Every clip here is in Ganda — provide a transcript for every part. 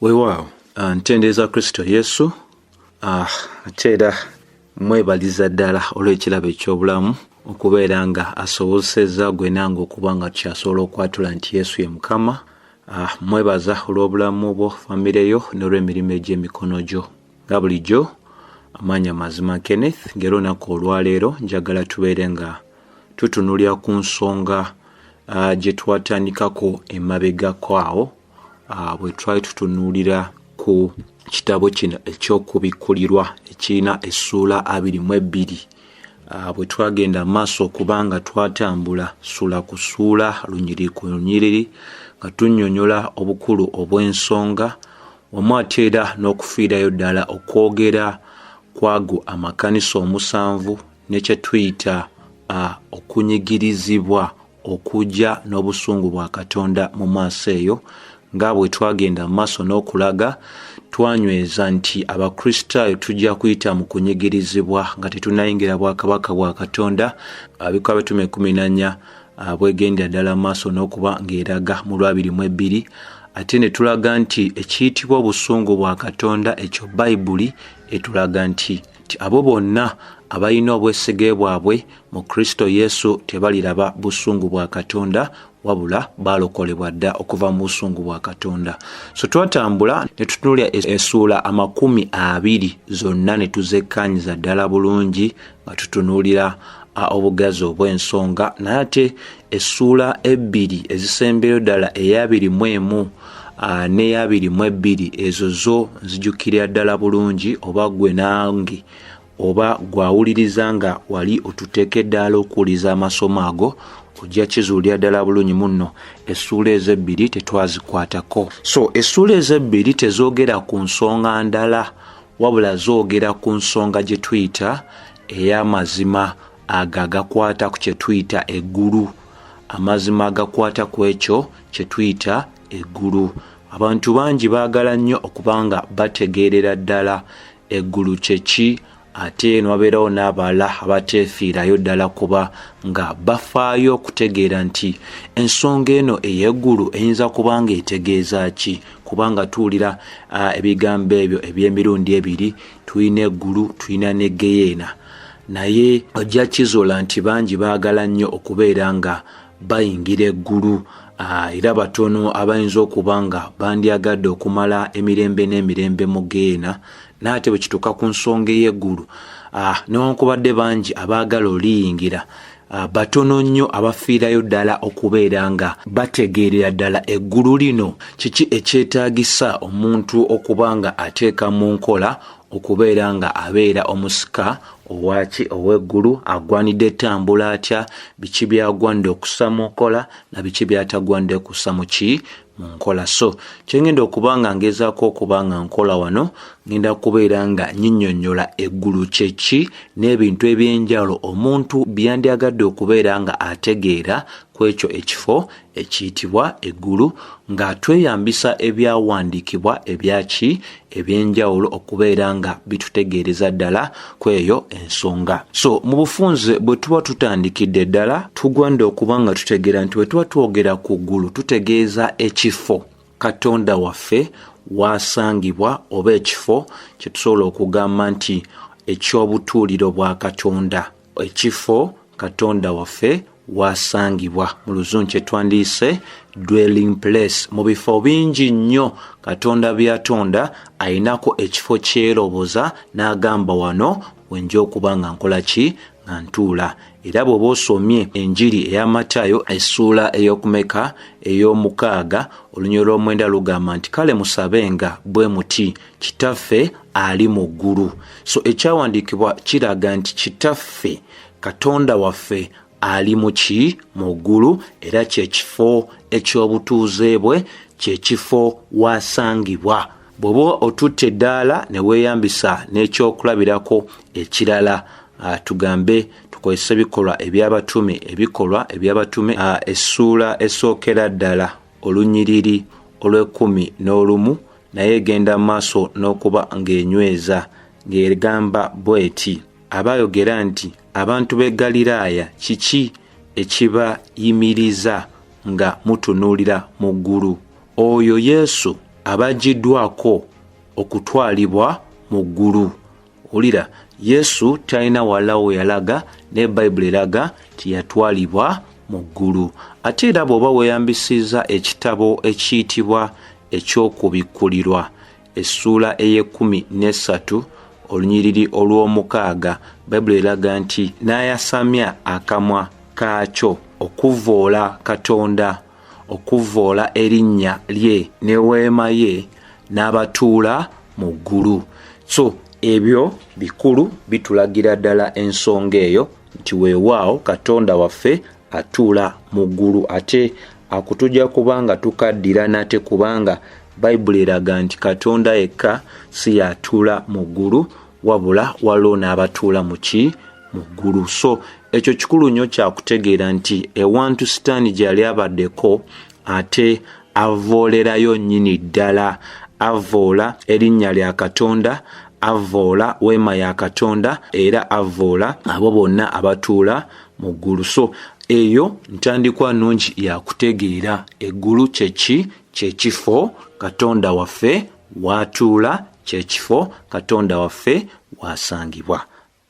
Weewaawo, ntendereza Kristo Yesu, ate era mwebaliza ddala olw'ekirabo eky'obulamu okubeera nga asobozesezza gwe nange okuba nga tukyasobola okwatula nti Yesu ye Mukama. Mwebaza olw'obulamu bwo, famire yo n'olw'emirimu egy'emikono gyo. Nga bulijjo, amaanyi amazima Kenneth, ng'era olunaku olwaleero njagala tubeere nga tutunuulira ku nsonga gye twatandikako emabegako awo bwe twali tutunuulira ku kitabo kino eky'Okubikkulirwa ekirina essuula 22, bwe twagenda maaso okuba nga twatambula ssuula ku ssuula, lunyiriri ku lunyiriri, nga tunnyonnyola obukulu obw'ensonga wamu ate era n'okufiirayo ddala okwogera kwago amakanisa omusanvu ne kye tuyita okunyigirizibwa okujja n'obusungu bwa Katonda mu maaso eyo. Nga bwe twagenda mu maaso n'okulaga, twanyweza nti Abakristaayo tujja kuyita mu kunyigirizibwa nga tetunnayingira bwakabaka bwa Katonda. Abikwa Abatume 14 bwegendera ddala mu maaso n'okuba ng'eraga mu lwabiri mu ebbiri, ate ne tulaga nti ekiyitibwa obusungu bwa Katonda ekyo Bayibuli etulaga nti abo bonna abalina obwesige bwabwe mu Kristo Yesu tebaliraba busungu bwa Katonda, wabula baalokolebwa dda okuva mu busungu bwa Katonda. So twatambula ne tutunuulira essuula 20 zonna ne tuzekkaanyiza ddala bulungi nga tutunuulira obugazi obw'ensonga, naye ate essuula ebbiri ezisembeyo ddala, ey'abiri mu emu n'ey'abiri mu ebbiri, ezo zo nzijukirira ddala bulungi, oba ggwe nange oba gw'awuliriza nga wali otuteeka eddaala okuwuliza amasomo ago, ojja kizuulira ddala bulungi munno essuula ezo ebbiri tetwazikwatako. So essuula ezo ebbiri tezoogera ku nsonga ndala, wabula zoogera ku nsonga gye tuyita ey'amazima ago agakwata ku kye tuyita eggulu, amazima agakwata ku ekyo kye tuyita eggulu. Abantu bangi baagala nnyo okuba nga bategeerera ddala eggulu kye ki, ate ne wabeerawo n'abalala abateefiirayo ddala kuba nga bafaayo okutegeera nti ensonga eno ey'eggulu eyinza kuba nga etegeeza ki, kubanga tuwulira ebigambo ebyo eby'emirundi ebiri, tulina eggulu, tulina ne geyeena. Naye ojja kizuula nti bangi baagala nnyo okubeera nga bayingira eggulu, era batono abayinza okuba nga bandyagadde okumala emirembe n'emirembe mu geyeena. Naye ate bwe kituuka ku nsonga ey'eggulu, newankubadde bangi abaagala oliyingira, batono nnyo abafiirayo ddala okubeera nga bategeerera ddala eggulu lino kiki ekyetaagisa omuntu okuba nga ateeka mu nkola okubeera nga abeera omusika owaki ow'eggulu, agwanidde tambula atya, biki by'agwanidde okussa mu nkola na biki by'atagwanidde kussa mu ki mu nkola. So kye ngenda okuba nga ngezaako okuba nga nkola wano, ngenda kubeera nga nnyinnyonnyola eggulu kye ki n'ebintu eby'enjawulo omuntu byandyagadde okubeera nga ategeera ku ekyo ekifo ekiyitibwa eggulu, nga tweyambisa ebyawandiikibwa ebyaki eby'enjawulo okubeera nga bitutegeereza ddala ku eyo ensonga. So mu bufunze bwe tuba tutandikidde ddala, tugwanidde okuba nga tutegeera nti bwe tuba twogera ku ggulu tutegeeza ekifo Katonda waffe w'asangibwa, oba ekifo kye tusobola okugamba nti eky'obutuuliro bwa Katonda, ekifo Katonda waffe w'asangibwa, mu Luzungu kye twandiyise dwelling place. Mu bifo bingi nnyo Katonda by'atonda ayinako ekifo kyeroboza n'agamba wano wenja okuba nga nkola ki, nga ntuula. Era bw'oba osomye enjiri eya Matayo essuula ey'okumeka ey'omukaaga olunyiriri lw'omwenda lugamba nti kale musabenga bwe muti, Kitaffe ali mu ggulu. So ekyawandiikibwa kiraga nti Kitaffe Katonda waffe ali mu ki, mu ggulu, era kye kifo eky'obutuuze bwe, kye kifo w'asangibwa. Bw'oba otutte eddaala ne weeyambisa n'ekyokulabirako ekirala, tugambe tukozese ebikolwa eby'abatume, ebikolwa eby'abatume, essuula esookera ddala olunyiriri olw'ekkumi n'olumu, naye egenda mu maaso n'okuba ng'enyweza ng'egamba bw'eti, abaayogera nti abantu b'e Ggaliraaya, kiki ekibayimiriza nga mutunuulira mu ggulu? Oyo Yesu Abagiddwako okutwalibwa mu ggulu. Wulira, Yesu talina wala we yalaga, naye Bayibuli eraga nti yatwalibwa mu ggulu. Ate era bw'oba weeyambisizza ekitabo ekiyitibwa Eky'Okubikkulirwa essuula ey'ekkumi n'essatu olunyiriri olw'omukaaga, Bayibuli eraga nti n'ayasamya akamwa kaakyo okuvvoola Katonda, okuvvoola erinnya lye ne weema ye n'abatuula mu ggulu. So ebyo bikulu, bitulagira ddala ensonga eyo nti weewaawo Katonda waffe atuula mu ggulu. Ate akutujja kubanga tukaddira nate, kubanga Bayibuli eraga nti Katonda yekka si y'atuula mu ggulu, wabula waliwo n'abatuula mu ki? Mu ggulu. So ekyo kikulu nnyo kyakutegeera nti ewantu Sitaani gye yali abaddeko ate avvoolerayo nnyini ddala, avvoola erinnya lya Katonda, avvoola weema ya Katonda, era avvoola abo bonna abatuula mu ggulu. So eyo ntandikwa nnungi ya kutegeera eggulu kye ki? Kye kifo Katonda waffe w'atuula, kye kifo Katonda waffe w'asangibwa.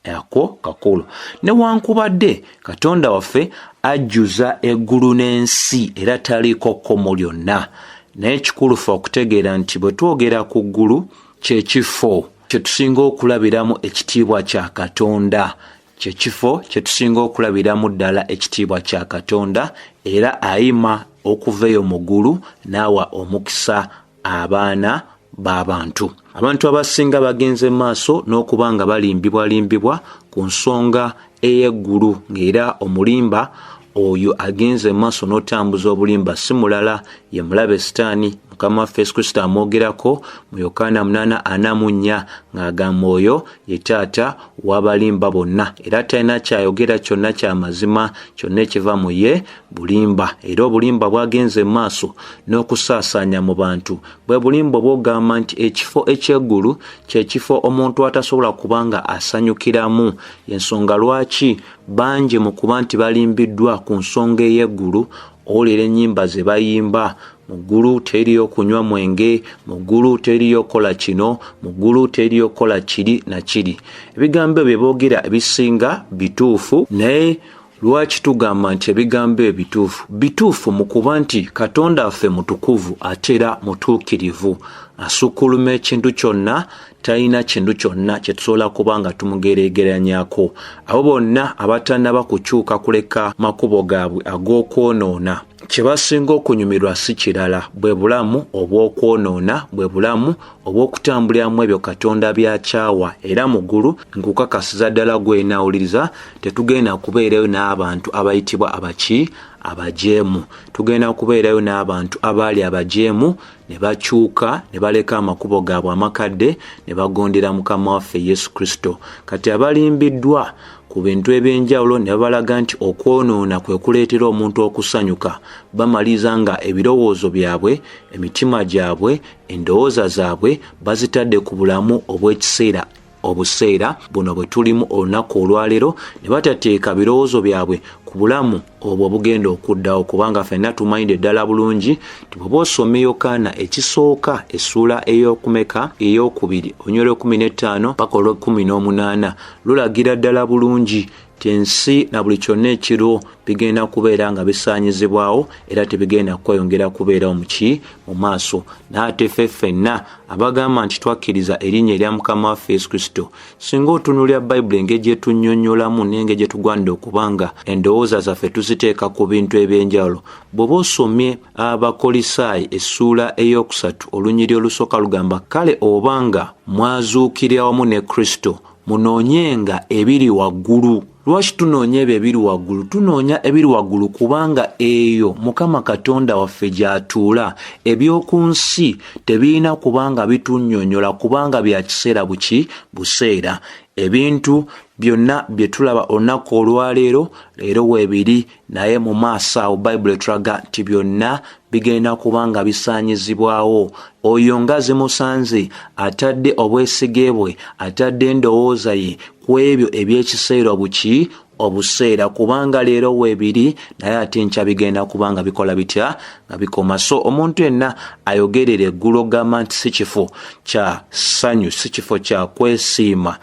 Ako kakulu. Newankubadde Katonda waffe ajjuza eggulu n'ensi era taliiko kkomo lyonna, naye kikulu ffe okutegeera nti bwe twogera ku ggulu kye kifo kye tusinga okulabiramu ekitiibwa kya Katonda, kye kifo kye tusinga okulabiramu ddala ekitiibwa kya Katonda, era ayima okuva eyo mu ggulu n'awa omukisa abaana b'abantu. Abantu abasinga bagenze maaso n'okuba nga balimbibwalimbibwa ku nsonga ey'eggulu, ng'era omulimba oyo agenze maaso n'otambuza obulimba si mulala ye mulabe Sitaani. Mukama waffe Yesu Kristo amwogerako mu Yokaana 8:44 ng'agamba oyo ye taata w'abalimba bonna, era talina kyayogera kyonna kya mazima, kyonna ekiva mu ye bulimba. Era obulimba bwagenze maaso n'okusaasaanya mu bantu bwe bulimba obw'ogamba nti ekifo eky'eggulu kye kifo omuntu atasobola kuba nga asanyukiramu. Y'ensonga lwaki bangi mu kuba nti balimbiddwa ku nsonga ey'eggulu, owulira ennyimba ze bayimba, mu ggulu teriyo kunywa mwenge, mu ggulu teriyo kukola kino, mu ggulu teriyo kukola kiri na kiri. Ebigambo ebyo bye boogera ebisinga bituufu, naye lwaki tugamba nti ebigambo ebyo bituufu? Bituufu mu kuba nti Katonda waffe mutukuvu ate era mutuukirivu, asukkuluma ekintu kyonna, talina kintu kyonna kye tusobola kuba nga tumugeregeranyako. Abo bonna abatannaba kukyuka kuleka makubo gaabwe ag'okwonoona, kye basinga okunyumirwa si kirala, bwe bulamu obw'okwonoona, bwe bulamu obw'okutambuliramu ebyo Katonda by'akyawa. Era mu ggulu, nkukakasiza ddala gwenaawuliriza, tetugenda kubeerayo n'abantu abayitibwa abaki? Abajeemu. Tugenda kubeerayo n'abantu abaali abajeemu ne bakyuka ne baleka amakubo gaabwe amakadde ne bagondera Mukama waffe Yesu Kristo. Kati abalimbiddwa ku bintu eby'enjawulo ne babalaga nti okwonoona kwe kuleetera omuntu okusanyuka, bamaliriza nga ebirowoozo byabwe, emitima gyabwe, endowooza zaabwe bazitadde ku bulamu obw'ekiseera obuseera buno bwe tulimu olunaku olwaleero, ne batateeka birowoozo byabwe ku bulamu obwo obugenda okuddawo, kubanga ffenna tumanyidde ddala bulungi nti bw'oba osomye Yokaana ekisooka essuula ey'okumeka ey'okubiri olunyiriri lw'ekkumi n'ettaano paka olw'ekkumi n'omunaana lulagira ddala bulungi nti ensi na buli kyonna ekiriwo bigenda kubeera nga bisaanyizibwawo era tebigenda kweyongera kubeerawo muki mu maaso. Naye ate ffe ffenna abagamba nti twakkiriza erinnya erya Mukama waffe Yesu Kristo, singa otunuulira Bayibuli engeri gye tunnyonnyolamu n'engeri gye tugwanidde okuba nga endowooza zaffe tuziteeka ku bintu eby'enjawulo, bw'oba osomye Abakolisaayi essuula ey'okusatu olunyiriri olusooka lugamba, kale oba nga mwazuukirira wamu ne Kristo, munoonyenga ebiri waggulu. Lwaki tunoonya ebyo ebiri waggulu? Tunoonya ebiri waggulu kubanga eyo Mukama Katonda waffe gy'atuula. Eby'oku nsi tebirina kubanga bitunnyonnyola, kubanga bya kiseera buki buseera. Ebintu byonna bye tulaba olunaku olwaleero, leero weebiri, naye mu maaso awo Bayibuli etulaga nti byonna bigenda kuba nga bisaanyizibwawo. Oyo nga zimusanze atadde obwesige bwe, atadde endowooza ye ku ebyo eby'ekiseera obuki obuseera, kubanga leero weebiri naye ate enkya bigenda kubanga bikola bitya nga bikoma. So omuntu yenna ayogerera eggulu ogamba nti si kifo kya ssanyu, si kifo kya kwesiima,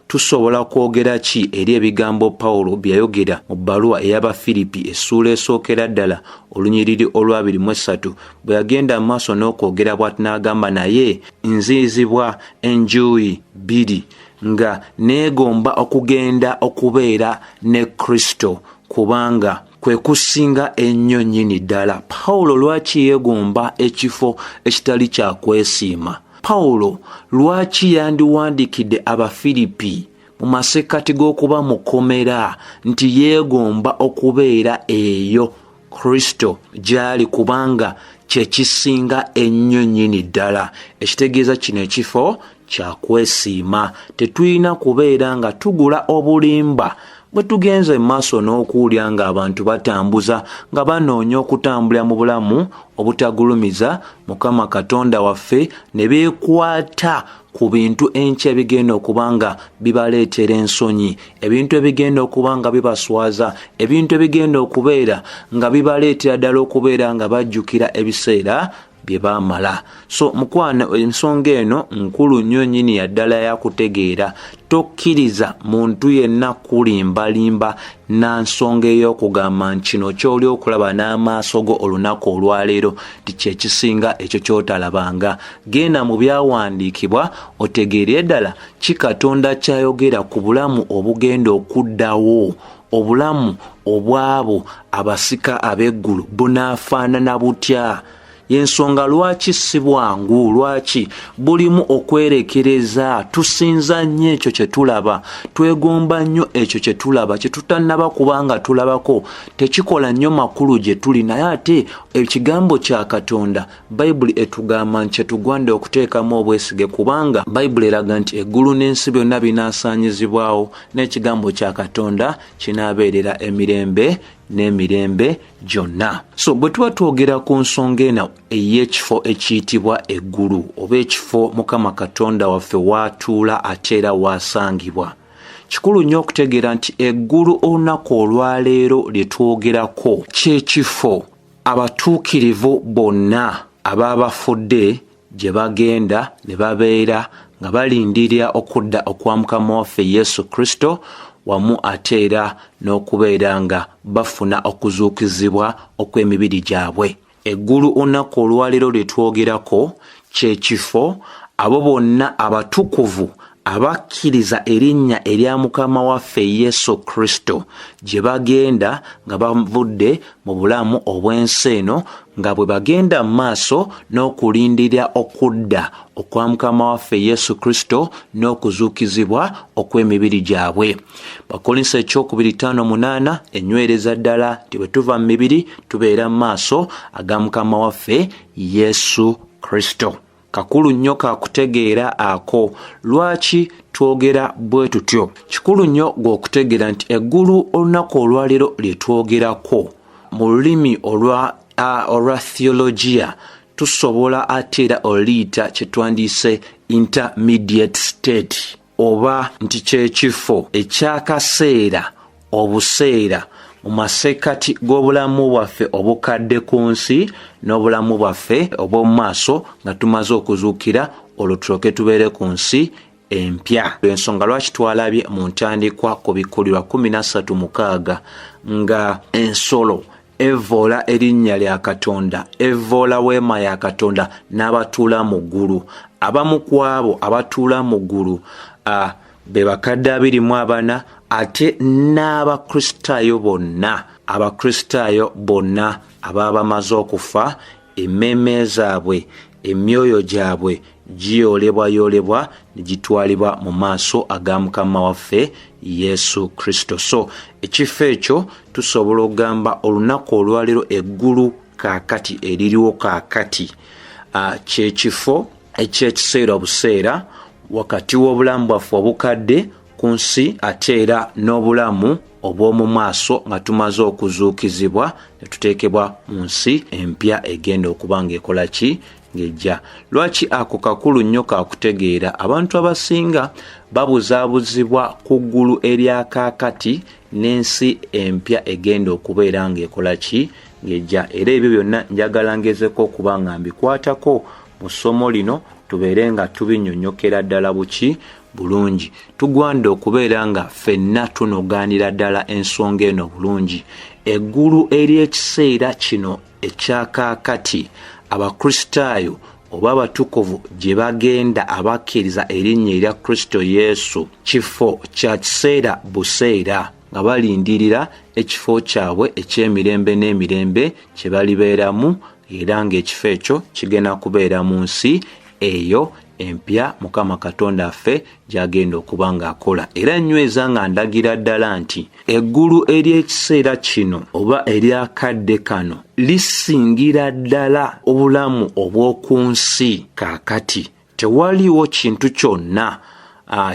tusobola kwogera ki eri ebigambo Pawulo bye yayogera mu bbaluwa ey'Abafiripi essuula esookera ddala olunyiriri olwa 23, bwe yagenda mu maaso n'okwogera bw'ati n'agamba, naye nziizibwa enjuyi bbiri nga neegomba okugenda okubeera ne Kristo, kubanga kwe kusinga ennyo nnyini ddala. Pawulo lwaki yeegomba ekifo ekitali kya kwesiima? Pawulo lwaki yandiwandiikidde Abafiripi mu masekkati g'okuba mukomera nti yeegomba okubeera eyo Kristo gy'ali, kubanga kye kisinga ennyo nnyini ddala? Ekitegeeza kino ekifo kya kwesiima. Tetulina kubeera nga tugula obulimba bwe tugenze mu maaso n'okuwulya ng'abantu batambuza nga banoonya okutambulira mu bulamu obutagulumiza Mukama Katonda waffe, ne beekwata ku bintu enkya ebigenda okuba nga bibaleetera ensonyi, ebintu ebigenda okuba nga bibaswaza, ebintu ebigenda okubeera nga bibaleetera ddala okubeera nga bajjukira ebiseera bye baamala. So mukwano, ensonga eno nkulu nnyo nnyini ya ddala yakutegeera. Tokkiriza muntu yenna kulimbalimba na nsonga ey'okugamba nti kino ky'oli okulaba n'amaaso go olunaku olwaleero nti kyekisinga ekyo ky'otalabanga. Genda mu byawandiikibwa otegeere ddala ki Katonda kyayogera ku bulamu obugenda okuddawo, obulamu obwabo abasika ab'eggulu bunaafaanana butya. Yensonga lwaki si bwangu, lwaki bulimu okwerekereza. Tusinza nnyo ekyo kye tulaba, twegomba nnyo ekyo kye tulaba, kye tutannaba kubanga tulabako tekikola nnyo makulu gye tuli. Naye ate ekigambo kya Katonda, Bayibuli etugamba nti kyetugwande okuteekamu obwesige, kubanga Bayibuli eraga nti eggulu n'ensi byonna binaasaanyizibwawo, n'ekigambo kya Katonda kinaabeerera emirembe n'emirembe gyonna. So bwe tuba twogera ku nsonga eno ey'ekifo ekiyitibwa eggulu, oba ekifo Mukama Katonda waffe waatuula ate era waasangibwa, kikulu nnyo okutegeera nti eggulu olunaku olwaleero lye twogerako ky'ekifo abatuukirivu bonna ababafudde gye bagenda ne babeera nga balindirira okudda okwa Mukama waffe Yesu Kristo, wamu ate era n'okubeera nga bafuna okuzuukizibwa okw'emibiri gyabwe. Eggulu olunaku olwaleero lye twogerako ky'ekifo abo bonna abatukuvu abakkiriza erinnya erya Mukama waffe Yesu Kristo gye bagenda nga bavudde mu bulamu obw'ensi eno, nga bwe bagenda mu maaso n'okulindirira okudda okwa Mukama waffe Yesu Kristo n'okuzuukizibwa okw'emibiri gyabwe. Bakolinso ekyokubiri 5:8 enywereza ddala nti bwe tuva mu mibiri tubeera mu maaso aga Mukama waffe Yesu Kristo. Kakulu nnyo kakutegeera ako lwaki twogera bwe tutyo. Kikulu nnyo gw'okutegeera nti eggulu olunaku olwaleero lye twogerako mu lulimi olwa theologiya tusobola ate era oliyita kye twandiise intermediate state, oba nti kyekifo ekyakaseera obuseera mu masekkati g'obulamu bwaffe obukadde ku nsi n'obulamu bwaffe obw'omu maaso nga tumaze okuzuukira, olwo tulyoke tubeere ku nsi empya. Ensonga lwaki twalabye mu ntandikwa ku Bikkulirwa 13:6 nga ensolo evvoola erinnya lya Katonda, evvoola weema ya Katonda n'abatuula mu ggulu. Abamu ku abo abatuula mu ggulu be bakadde 24 ate n'Abakristaayo bonna, Abakristaayo bonna ababa bamaze okufa, emmeeme zaabwe, emyoyo gyabwe giyoolebwayoolebwa ne gitwalibwa mu maaso aga Mukama waffe Yesu Kristo. So ekifo ekyo tusobola okugamba olunaku olwaleero eggulu kaakati eririwo kaakati kyekifo eky'ekiseera obuseera wakati w'obulamu bwaffe obukadde ku nsi ate era n'obulamu obw'omu maaso nga tumaze okuzuukizibwa ne tuteekebwa mu nsi empya egenda okuba ng'ekola ki ng'ejja. Lwaki ako kakulu nnyo kakutegeera? Abantu abasinga babuzaabuzibwa ku ggulu erya kaakati n'ensi empya egenda okubeera ng'ekola ki, ng'ejja. Era ebyo byonna njagala ngezeko okuba nga mbikwatako mu ssomo lino, tubeere nga tubinnyonnyokera ddala buki bulungi. Tugwanda okubeera nga ffenna tunogaanira ddala ensonga eno bulungi. Eggulu ery'ekiseera kino ekyakaakati Abakristaayo oba abatukuvu gye bagenda abakkiriza erinnya erya Kristo Yesu kifo kya kiseera buseera, nga balindirira ekifo kyabwe eky'emirembe n'emirembe kye balibeeramu, era ng'ekifo ekyo kigenda kubeera mu nsi eyo empya Mukama Katonda waffe gy'agenda okuba ng'akola. Era nyweza nga ndagira ddala nti eggulu ery'ekiseera kino oba ery'akadde kano lisingira ddala obulamu obw'oku nsi kaakati. Tewaliwo kintu kyonna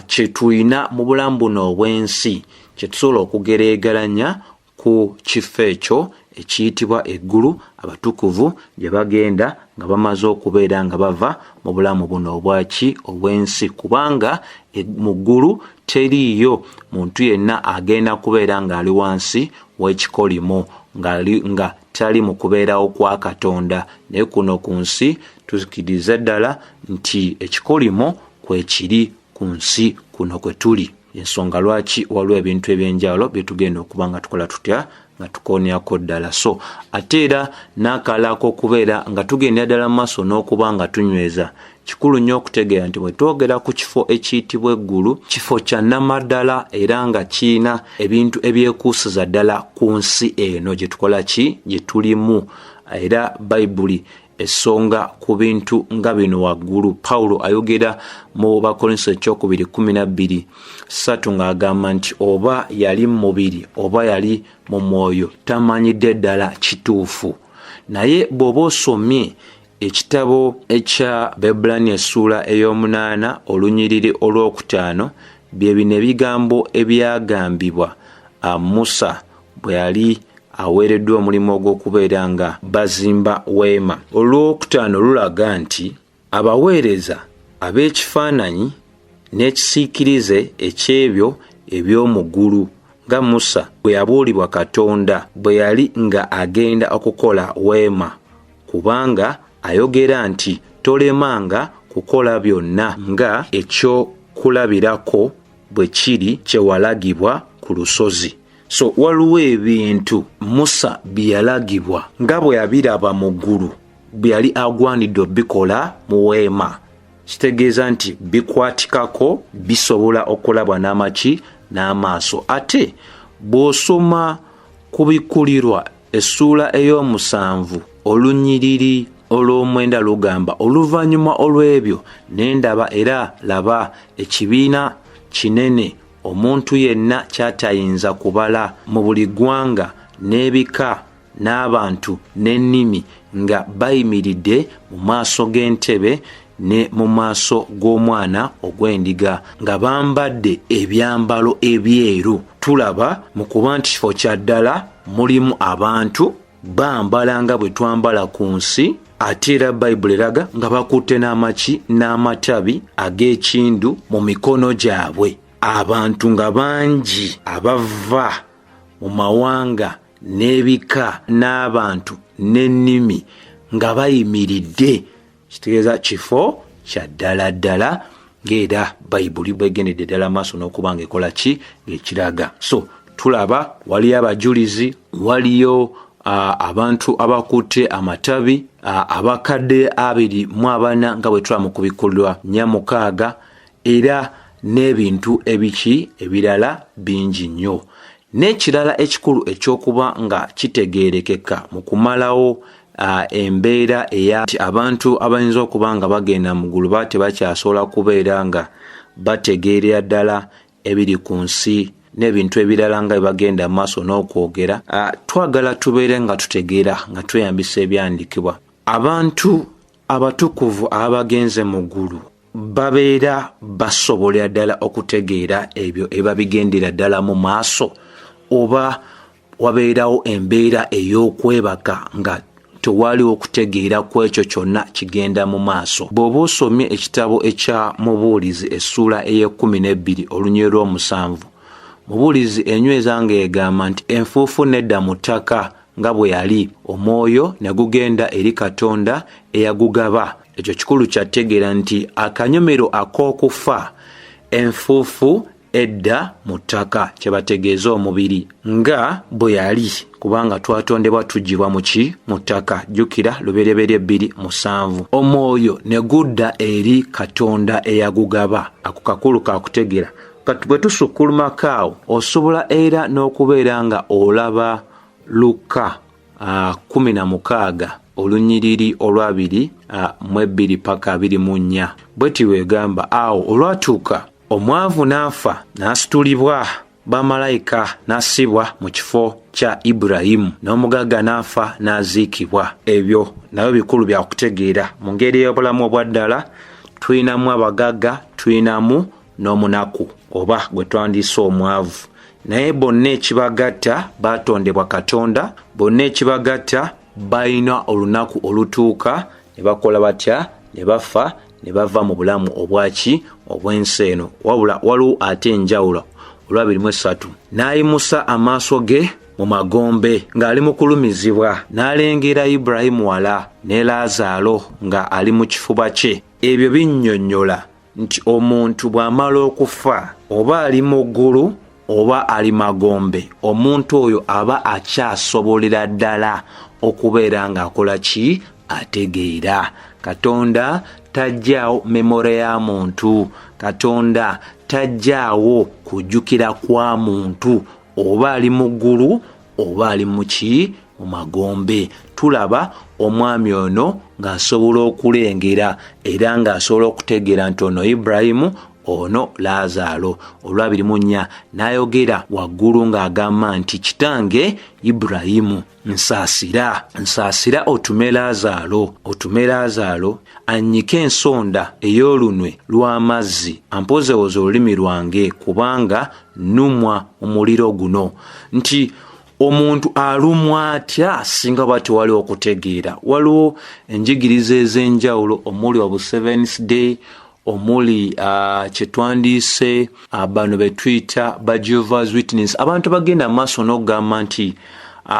kye tulina mu bulamu buno obw'ensi kye tusobola okugereegeranya ku kifo ekyo ekiyitibwa eggulu abatukuvu gye bagenda nga bamaze okubeera nga bava mu bulamu buno obwaki obw'ensi, kubanga mu ggulu teriiyo muntu yenna agenda kubeera ng'ali wansi w'ekikolimo, nga tali mu kubeerawo kwa Katonda. Naye kuno ku nsi tukiriza ddala nti ekikolimo kwekiri ku nsi kuno kwe tuli. Ensonga lwaki waliwo ebintu ebyenjawulo bye tugenda okuba nga tukola tutya, nga tukoonyako ddala. So ate era n'akalala k'okubeera nga tugendera ddala mu maaso n'okuba nga tunyweza, kikulu nnyo okutegeera nti bwe twogera ku kifo ekiyitibwa eggulu, kifo kya nnamaddala era nga kirina ebintu ebyekuusiza ddala ku nsi eno gye tukola ki, gye tulimu. Era Bayibuli esonga ku bintu nga bino waggulu. Pawulo ayogera mu Bakorinso ekyokubiri 12:3 ng'agamba nti oba yali mu mubiri oba yali mu mwoyo tamanyidde ddala kituufu. Naye bw'oba osomye ekitabo ekya Baebbulaniya essuula ey'omunaana olunyiriri olwokutaano, bye bino ebigambo ebyagambibwa Musa bwe yali aweereddwa omulimu ogw'okubeera nga bazimba weema. Olwokutaano lulaga nti abaweereza ab'ekifaananyi n'ekisiikirize eky'ebyo eby'omu ggulu, nga Musa bwe yabuulibwa Katonda bwe yali nga agenda okukola weema, kubanga ayogera nti tolemanga kukola byonna nga ekyokulabirako bwe kiri kye walagibwa ku lusozi. So waliwo ebintu Musa bye yalagibwa nga bwe yabiraba mu ggulu bwe yali agwanidde obikola mu weema. Kitegeeza nti bikwatikako, bisobola okulabwa n'amaki n'amaaso. Ate bw'osoma Kubikkulirwa essuula ey'omusanvu olunyiriri olw'omwenda lugamba, oluvannyuma olw'ebyo ne ndaba era laba ekibiina kinene omuntu yenna ky'atayinza kubala mu buli ggwanga n'ebika n'abantu n'ennimi, nga bayimiridde mu maaso g'entebe ne mu maaso g'omwana ogw'endiga, nga bambadde ebyambalo ebyeru. Tulaba mu kuba nti kifo kya ddala mulimu abantu bambala nga bwe twambala ku nsi, ate era Bayibuli eraga nga bakutte n'amaki n'amatabi ag'ekindu mu mikono gyabwe. Abantu nga bangi abava mu mawanga n'ebika n'abantu n'ennimi nga bayimiridde. Kitegeeza kifo kya ddala ddala, ng'era Bayibuli bwegendedde ddala maaso n'okuba ng'ekola ki, ng'ekiraga. So tulaba waliyo abajulizi, waliyo abantu abakutte amatabi, abakadde 24 nga bwe tulaba mu Kubikkulirwa 4:6, era n'ebintu ebiki ebirala bingi nnyo. N'ekirala ekikulu eky'okuba nga kitegeerekeka mu kumalawo embeera eya nti abantu abayinza okuba nga bagenda mu ggulu baba tebakyasobola kubeera nga bategeerera ddala ebiri ku nsi n'ebintu ebirala nga bwe bagenda mu maaso n'okwogera. Twagala tubeere nga tutegeera nga tweyambisa ebyawandiikibwa. Abantu abatukuvu abagenze mu ggulu babeera basobolera ddala okutegeera ebyo ebiba bigendera ddala mu maaso, oba wabeerawo embeera ey'okwebaka nga tewaliwo okutegeera ku ekyo kyonna kigenda mu maaso. Bw'oba osomye ekitabo ekya Mubuulizi essuula ey'ekkumi n'ebbiri olunyiriri lw'omusanvu, Mubuulizi enyweza ng'egamba nti enfuufu nedda mu ttaka nga bwe yali, omwoyo ne gugenda eri Katonda eyagugaba. Ekyo kikulu kyategeera nti akanyomero ak'okufa, enfuufu edda mu ttaka, kye bategeeza omubiri nga bwe yali, kubanga twatondebwa tuggyibwa mu ki? Mu ttaka. Jjukira Lubereberye 2:7. Omwoyo ne gudda eri Katonda eyagugaba. Ako kakulu kakutegeera. Kati bwe tusukkulumako awo, osobola era n'okubeera nga olaba Lukka 16 olunyiriri olwabiri mu ebbiri paka 24. Bweti bwegamba, awo olwatuuka omwavu n'afa, n'asitulibwa bamalayika n'assibwa mu kifo kya Ibulayimu, n'omugagga n'afa n'aziikibwa. Ebyo nabyo bikulu bya kutegeera. Mu ngeri y'obulamu obwa ddala tulinamu abagagga, tulinamu n'omunaku oba gwe twandiise omwavu, naye bonna ekibagatta baatondebwa Katonda, bonna ekibagatta balina olunaku olutuuka ne bakola batya? Ne bafa, ne bava mu bulamu obwaki? Obw'ensi eno. Wabula waliwo ate enjawulo. Olwabiri mu esatu, n'ayimusa amaaso ge mu magombe ng'ali mu kulumizibwa, n'alengera Ibulayimu wala ne Laazaalo nga ali mu kifuba kye. Ebyo binnyonnyola nti omuntu bw'amala okufa, oba ali mu ggulu oba ali magombe, omuntu oyo aba akyasobolera ddala okubeera ng'akola ki? Ategeera. Katonda tajjaawo memore ya muntu, Katonda tajjaawo kujjukira kwa muntu, oba ali mu ggulu oba ali mu ki? Mu magombe. Tulaba omwami ono ng'asobola okulengera era ng'asobola okutegeera nti ono Ibulayimu, ono Laazaalo. Olwabiri mu nnya, n'ayogera waggulu ng'agamba nti, Kitange Ibulayimu, nsaasira, nsaasira, otume Laazaalo, otume Laazaalo annyike ensonda ey'olunwe lw'amazzi, ampozewoze olulimi lwange, kubanga nnumwa mu muliro guno. Nti omuntu alumwa atya singa oba tewali okutegeera? Waliwo enjigiriza ez'enjawulo omuli obu Seventh Day, omuli kye twandiise bano be tuyita ba Jehovah's Witness, abantu bagenda maaso n'okugamba nti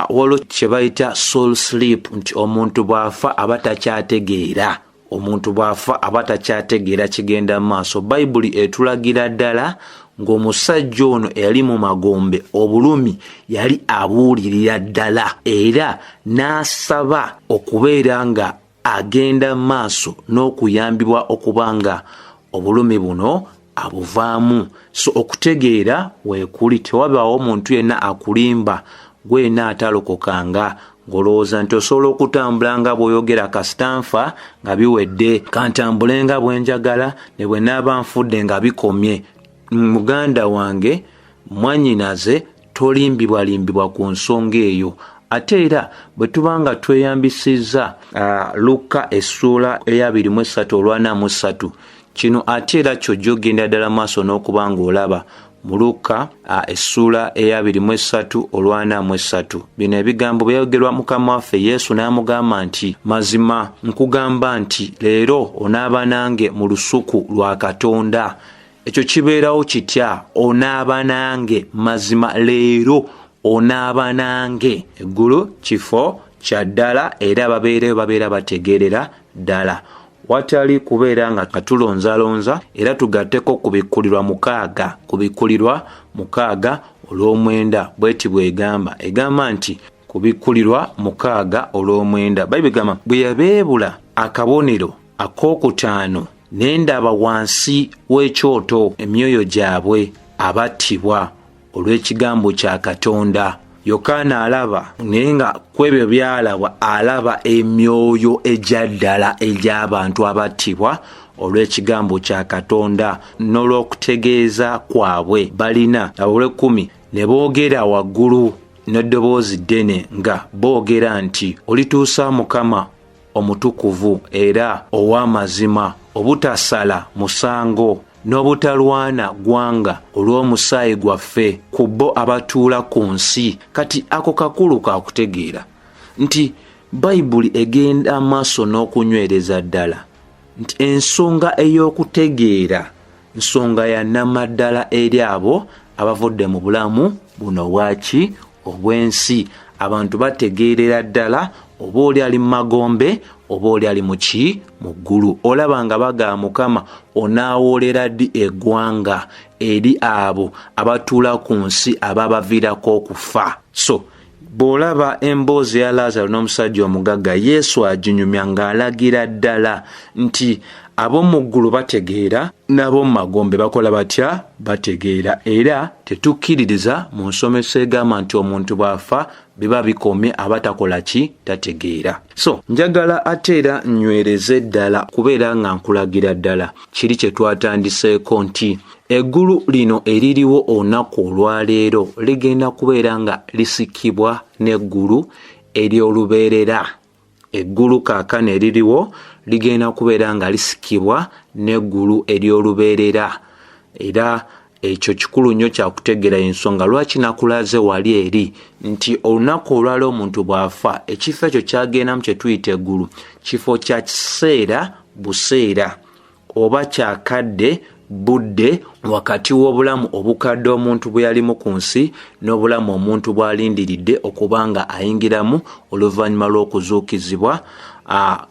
waliwo kye bayita soul sleep, nti omuntu bw'afa aba takyategeera, omuntu bw'afa aba takyategeera kigenda mu maaso. Bayibuli etulagira ddala ng'omusajja ono eyali mu magombe obulumi yali abuulirira ddala, era n'asaba okubeera nga agenda maaso n'okuyambibwa okuba nga obulumi buno abuvaamu. So okutegeera weekuli, tewabaawo omuntu yenna akulimba gwe yenna atalokokanga ng'olowooza nti osobola okutambula nga bw'oyogera, kasita nfa nga biwedde, kantambule nga bwe njagala, ne bwe naaba nfudde nga bikomye. Muganda wange, mwannyinaze, tolimbibwalimbibwa ku nsonga eyo. Ate era bwe tuba nga tweyambisizza Lukka essuula eyabiri mu esatu olwana mu ssatu, kino ate era kyojja ogenda ddala maaso n'okuba ng'olaba mu Lukka essuula eyabiri mu esatu olwana mu esatu. Bino ebigambo byayogerwa Mukama waffe Yesu, n'amugamba nti, mazima nkugamba nti leero onaaba nange mu lusuku lwa Katonda. Ekyo kibeerawo kitya? Onaaba nange, mazima leero onaaba nange. Eggulu kifo kya ddala, era babeereyo babeera bategeerera ddala, watali kubeera nga tulonzalonza. Era tugatteko Kubikkulirwa 6, Kubikkulirwa 6 olw'omwenda, bweti bwegamba, egamba nti Kubikkulirwa 6 olw'omwenda, Bayibuli egamba, bwe yabeebula akabonero akookutaano, ne ndaba wansi w'ekyoto emyoyo gyabwe abattibwa olw'ekigambo kya Katonda. Yokaana alaba, naye nga ku ebyo byalabwa alaba emyoyo egya ddala egy'abantu abattibwa olw'ekigambo kya Katonda n'olw'okutegeeza kwabwe balina. Olw'ekkumi, ne boogera waggulu n'eddoboozi ddene nga boogera nti, olituusa, Mukama omutukuvu era ow'amazima, obutasala musango n'obutalwana ggwanga olw'omusaayi gwaffe ku bo abatuula ku nsi? Kati ako kakulu kakutegeera nti Bayibuli egenda maaso n'okunywereza ddala nti ensonga ey'okutegeera nsonga ya nnamaddala eri abo abavudde mu bulamu buno bwaki obw'ensi. Abantu bategeerera ddala oba oli ali mu magombe oba oli ali muki mu ggulu. Olaba nga bagamba, Mukama, onaawoolera ddi eggwanga eri abo abatuula ku nsi ababaviirako okufa? So bw'olaba emboozi ya Lazaalo n'omusajja omugagga, Yesu aginyumya ng'alagira ddala nti ab'omu ggulu bategeera n'ab'omu magombe bakola batya? Bategeera. Era tetukkiririza mu nsomesa egamba nti omuntu bw'afa biba bikomye, aba takola ki? Tategeera. So njagala ate era nnywereze ddala kubeera nga nkulagira ddala kiri kye twatandiseeko nti eggulu lino eririwo olunaku olwaleero ligenda kubeera nga lisikibwa n'eggulu ery'olubeerera. Eggulu kaakano eririwo ligenda kubeera nga lisikibwa n'eggulu ery'olubeerera. Era ekyo kikulu nnyo kyakutegeera, ensonga lwaki nakulaze wali eri nti olunaku olwala omuntu bw'afa, ekifo ekyo kyagendamu kye tuyita eggulu kifo kya kiseera buseera oba kyakadde budde wakati w'obulamu obukadde omuntu bwe yalimu ku nsi n'obulamu omuntu bw'alindiridde okuba nga ayingiramu oluvannyuma lw'okuzuukizibwa,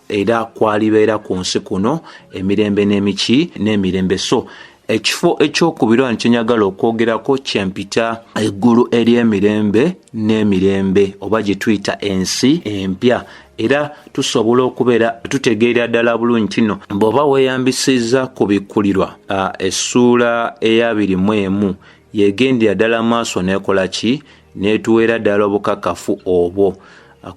era kwalibeera ku nsi kuno emirembe n'emiki n'emirembe. So ekifo ekyokubiri wano kyenjagala okwogerako kyempita eggulu ery'emirembe n'emirembe oba gye tuyita ensi empya. Era tusobola okubeera tutegeerera ddala bulungi kino bw'oba weeyambisizza kubikkulirwa essuula eyabiri mu emu, yegendera ddala maaso n'ekola ki? N'etuweera ddala obukakafu obwo.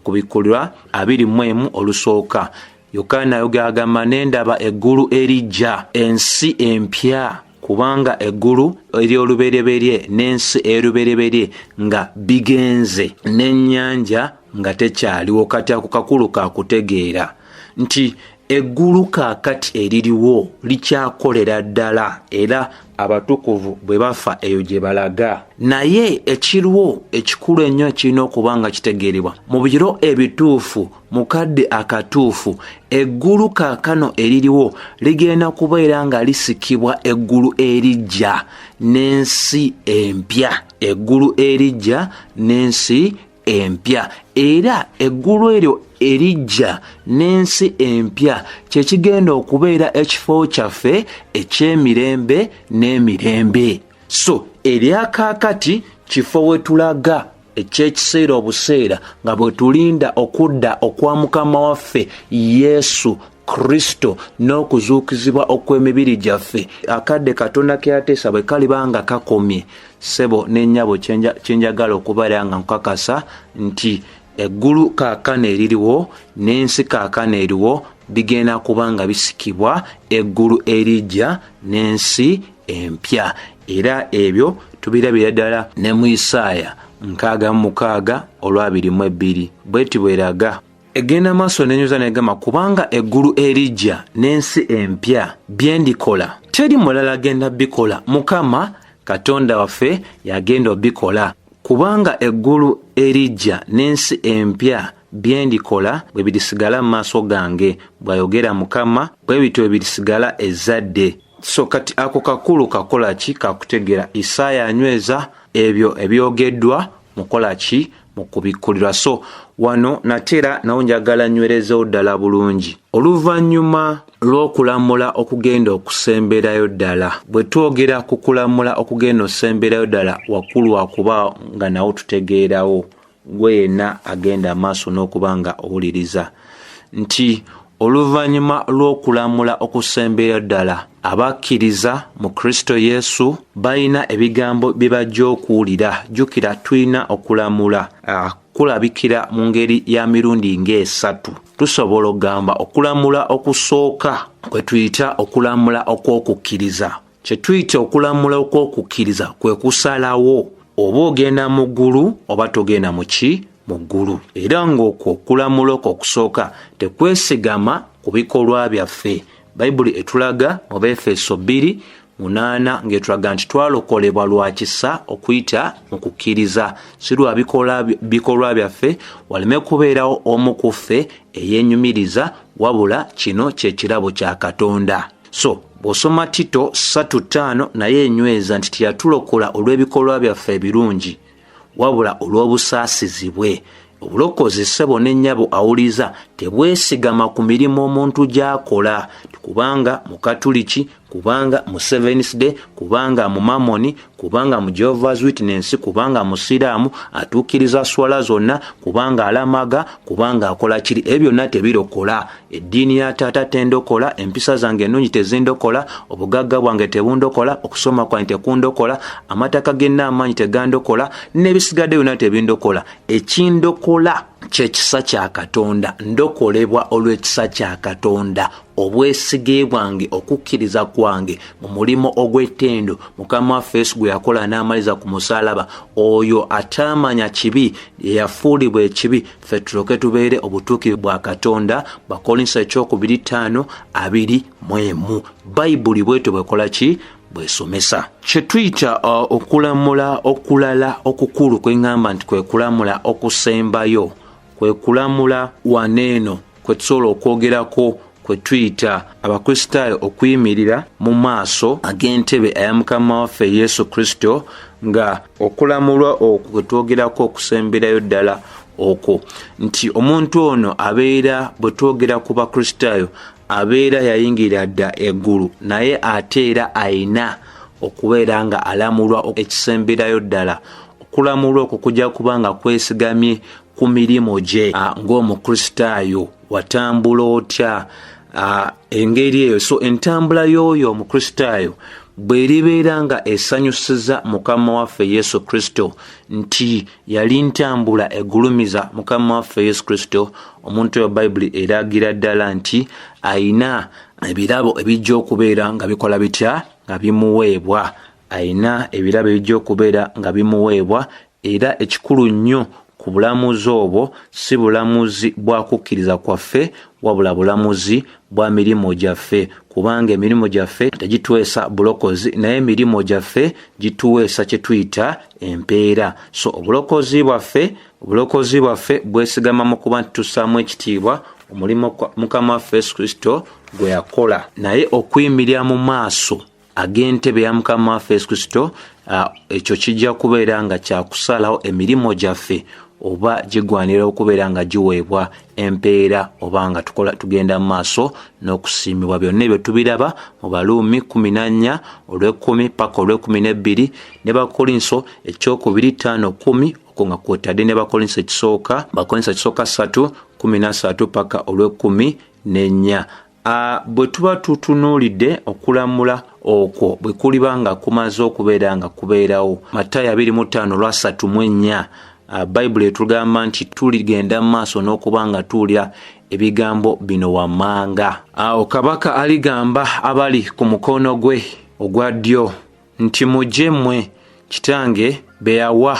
Kubikkulirwa 21 olusooka, Yokaana ayogera agamba, "Nendaba eggulu erijja, ensi empya, kubanga eggulu ery'olubereberye n'ensi ey'olubereberye nga bigenze, n'ennyanja nga tekyaliwo." Kati ako kakulu kakutegeera nti eggulu kaakati eririwo likyakolera ddala, era abatukuvu bwe bafa eyo gye balaga. Naye ekiriwo ekikulu ennyo ekirina okuba nga kitegeerebwa mu biro ebituufu, mu kadde akatuufu, eggulu kaakano eririwo ligenda kubeera nga lisikibwa eggulu erijja n'ensi empya. Eggulu erijja n'ensi empya. Era eggulu eryo erijja n'ensi empya kyekigenda okubeera ekifo kyaffe eky'emirembe n'emirembe. So eryakaakati kifo we tulaga ekyekiseera obuseera nga bwe tulinda okudda okwa Mukama waffe Yesu Kristo n'okuzuukizibwa okw'emibiri gyaffe. Akadde Katonda ke yateesa bwe kaliba nga kakomye, ssebo n'ennyabo, kyenjagala okubeera nga nkakasa nti eggulu kaakano eririwo n'ensi kaakano eriwo bigenda kuba nga bisikibwa eggulu erijja n'ensi empya. Era ebyo tubirabira ddala ne mu Isaaya 66 olw'22, bweti bweraga. Egenda maaso nenyuza negamba, "Kubanga eggulu erijja n'ensi empya byendikola, teri mulala agenda bikola, Mukama Katonda waffe yagenda obikola. Kubanga eggulu erijja n'ensi empya byendikola bwe birisigala mu maaso gange, bw'ayogera Mukama, bwe bityo bwe birisigala ezzadde." So kati ako kakulu kakola ki? Kakutegeera. Isaaya anyweza ebyo ebyogeddwa mukola ki? Mu kubikkulirwa. So wano nateera nawo njagala nywerezewo ddala bulungi oluvannyuma lw'okulamula okugenda okusemberayo ddala. Bwe twogera ku kulamula okugenda osemberayo ddala, wakulu wakuba nga nawo tutegeerawo gwe yenna agenda maaso n'okuba nga owuliriza nti oluvannyuma lw'okulamula okusemberayo ddala, abakkiriza mu Kristo Yesu balina ebigambo bye bajja okuwulira. Jjukira, tulina okulamula kulabikira mu ngeri ya mirundi ng'esatu. Tusobola okugamba okulamula okusooka kwe tuyita okulamula okw'okukkiriza. Kye tuyita okulamula okw'okukkiriza kwe kusalawo oba ogenda mu ggulu oba togenda mu ki? Mu ggulu. Era ng'okwo okulamula okwo okusooka tekwesigama ku bikolwa byaffe. Bayibuli etulaga mu Befeso 2:8 ng'etulaga nti twalokolebwa lwa kisa okuyita mu kukkiriza, si lwa bikolwa byaffe, waleme kubeerawo omu ku ffe eyeenyumiriza, wabula kino kye kirabo kya Katonda. So bw'osoma Tito 3:5, naye enyweza nti teyatulokola olw'ebikolwa byaffe ebirungi, wabula olw'obusaasizi bwe. Obulokozi, ssebo ne nnyabo awuliza, tebwesigama ku mirimu omuntu gy'akola, kubanga mukatuliki, kubanga mu Seventh Day, kubanga mu Mamoni, kubanga mu Jehovah's Witness, kubanga musiraamu atuukiriza swala zonna, kubanga alamaga, kubanga akola kiri. Ebyo byonna tebirokola. Eddiini ya taata tendokola, empisa zange ennungi tezindokola, obugagga bwange tebundokola, okusoma kwange tekundokola, amataka genna amaanyi tegandokola, n'ebisigadde byonna tebindokola. Ekindokola kyekisa kya Katonda. Ndokolebwa olw'ekisa kya Katonda, obwesige bwange, okukkiriza kwange mu mulimu ogw'ettendo Mukama waffe Yesu gwe yakola n'amaliza ku musaalaba. Oyo ataamanya kibi yeyafuulibwa ekibi, ffe tuloke tubeere obutuukirivu bwa Katonda. Bakolinso ekyokubiri 5:21. Bayibuli bwetyo bwekola ki? Bwesomesa. Kye tuyita okulamula okulala okukulu, kwe ŋŋamba nti kwe kulamula okusembayo, kwe kulamula waneeno kwe tusobola okwogerako, kwe tuyita Abakristaayo okuyimirira mu maaso ag'entebe eya Mukama waffe Yesu Kristo, nga okulamulwa okwo kwe twogerako okusemberayo ddala okwo nti omuntu ono abeera, bwe twogera ku Bakristaayo, abeera yayingira dda eggulu, naye ate era ayina okubeera nga alamulwa ekisemberayo ddala. Okulamulwa okwo kujja kuba nga kwesigamye ku mirimu gye ng'Omukristaayo. Watambula otya engeri eyo? So entambula y'oyo Omukristaayo bw'eribeera nga esanyusiza Mukama waffe Yesu Kristo, nti yali ntambula egulumiza Mukama waffe Yesu Kristo, omuntu oyo Bayibuli eragira ddala nti ayina ebirabo ebijja okubeera nga bikola bitya? Nga bimuweebwa. Ayina ebirabo ebijja okubeera nga bimuweebwa. Era ekikulu nnyo ku bulamuzi obwo si bulamuzi bwa kukkiriza kwaffe, wabula bulamuzi bwa mirimu gyaffe, kubanga emirimu gyaffe tegituweesa bulokozi, naye emirimu gyaffe gituweesa kye tuyita empeera. So obulokozi bwaffe bwesigama mu kuba nti tussaamu ekitiibwa omulimu Mukama waffe Yesu Kristo gwe yakola. Naye okuyimirira mu maaso ag'entebe ya Mukama waffe Yesu Kristo, ekyo kijja kubeera nga kyakusalawo emirimu gyaffe oba gigwanira okubeera nga giweebwa empeera, oba nga tugenda mu maaso n'okusiimibwa. Byonna ebyo tubiraba mu Baluumi 14 olw'ekumi paka olw'ekumi n'ebbiri, ne Bakolinso ekyokubiri 5:10, okwo nga kwotadde ne Bakolinso ekisooka, Bakolinso ekisooka 3:13 paka olw'ekumi n'ennya. Bwe tuba tutunuulidde okulamula okwo bwe kuliba nga kumaze okubeera nga kubeerawo, Matayo 25 olwa 34, Bayibuli etugamba nti tuligenda mu maaso n'okuba nga tuwulira ebigambo bino wammanga. Awo Kabaka aligamba abali ku mukono gwe ogwa ddyo nti, "Mujje mmwe Kitange be yawa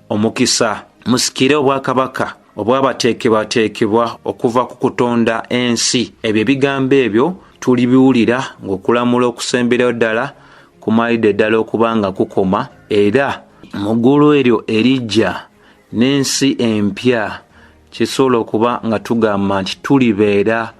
omukisa, musikire obwakabaka obwabateekebwateekebwa okuva ku kutonda ensi." Ebyo ebigambo ebyo tulibiwulira ng'okulamula okusemberayo ddala kumalidde ddala okuba nga kukoma, era mu ggulu eryo erijja n'ensi empya kisobola okuba nga tugamba nti tulibeera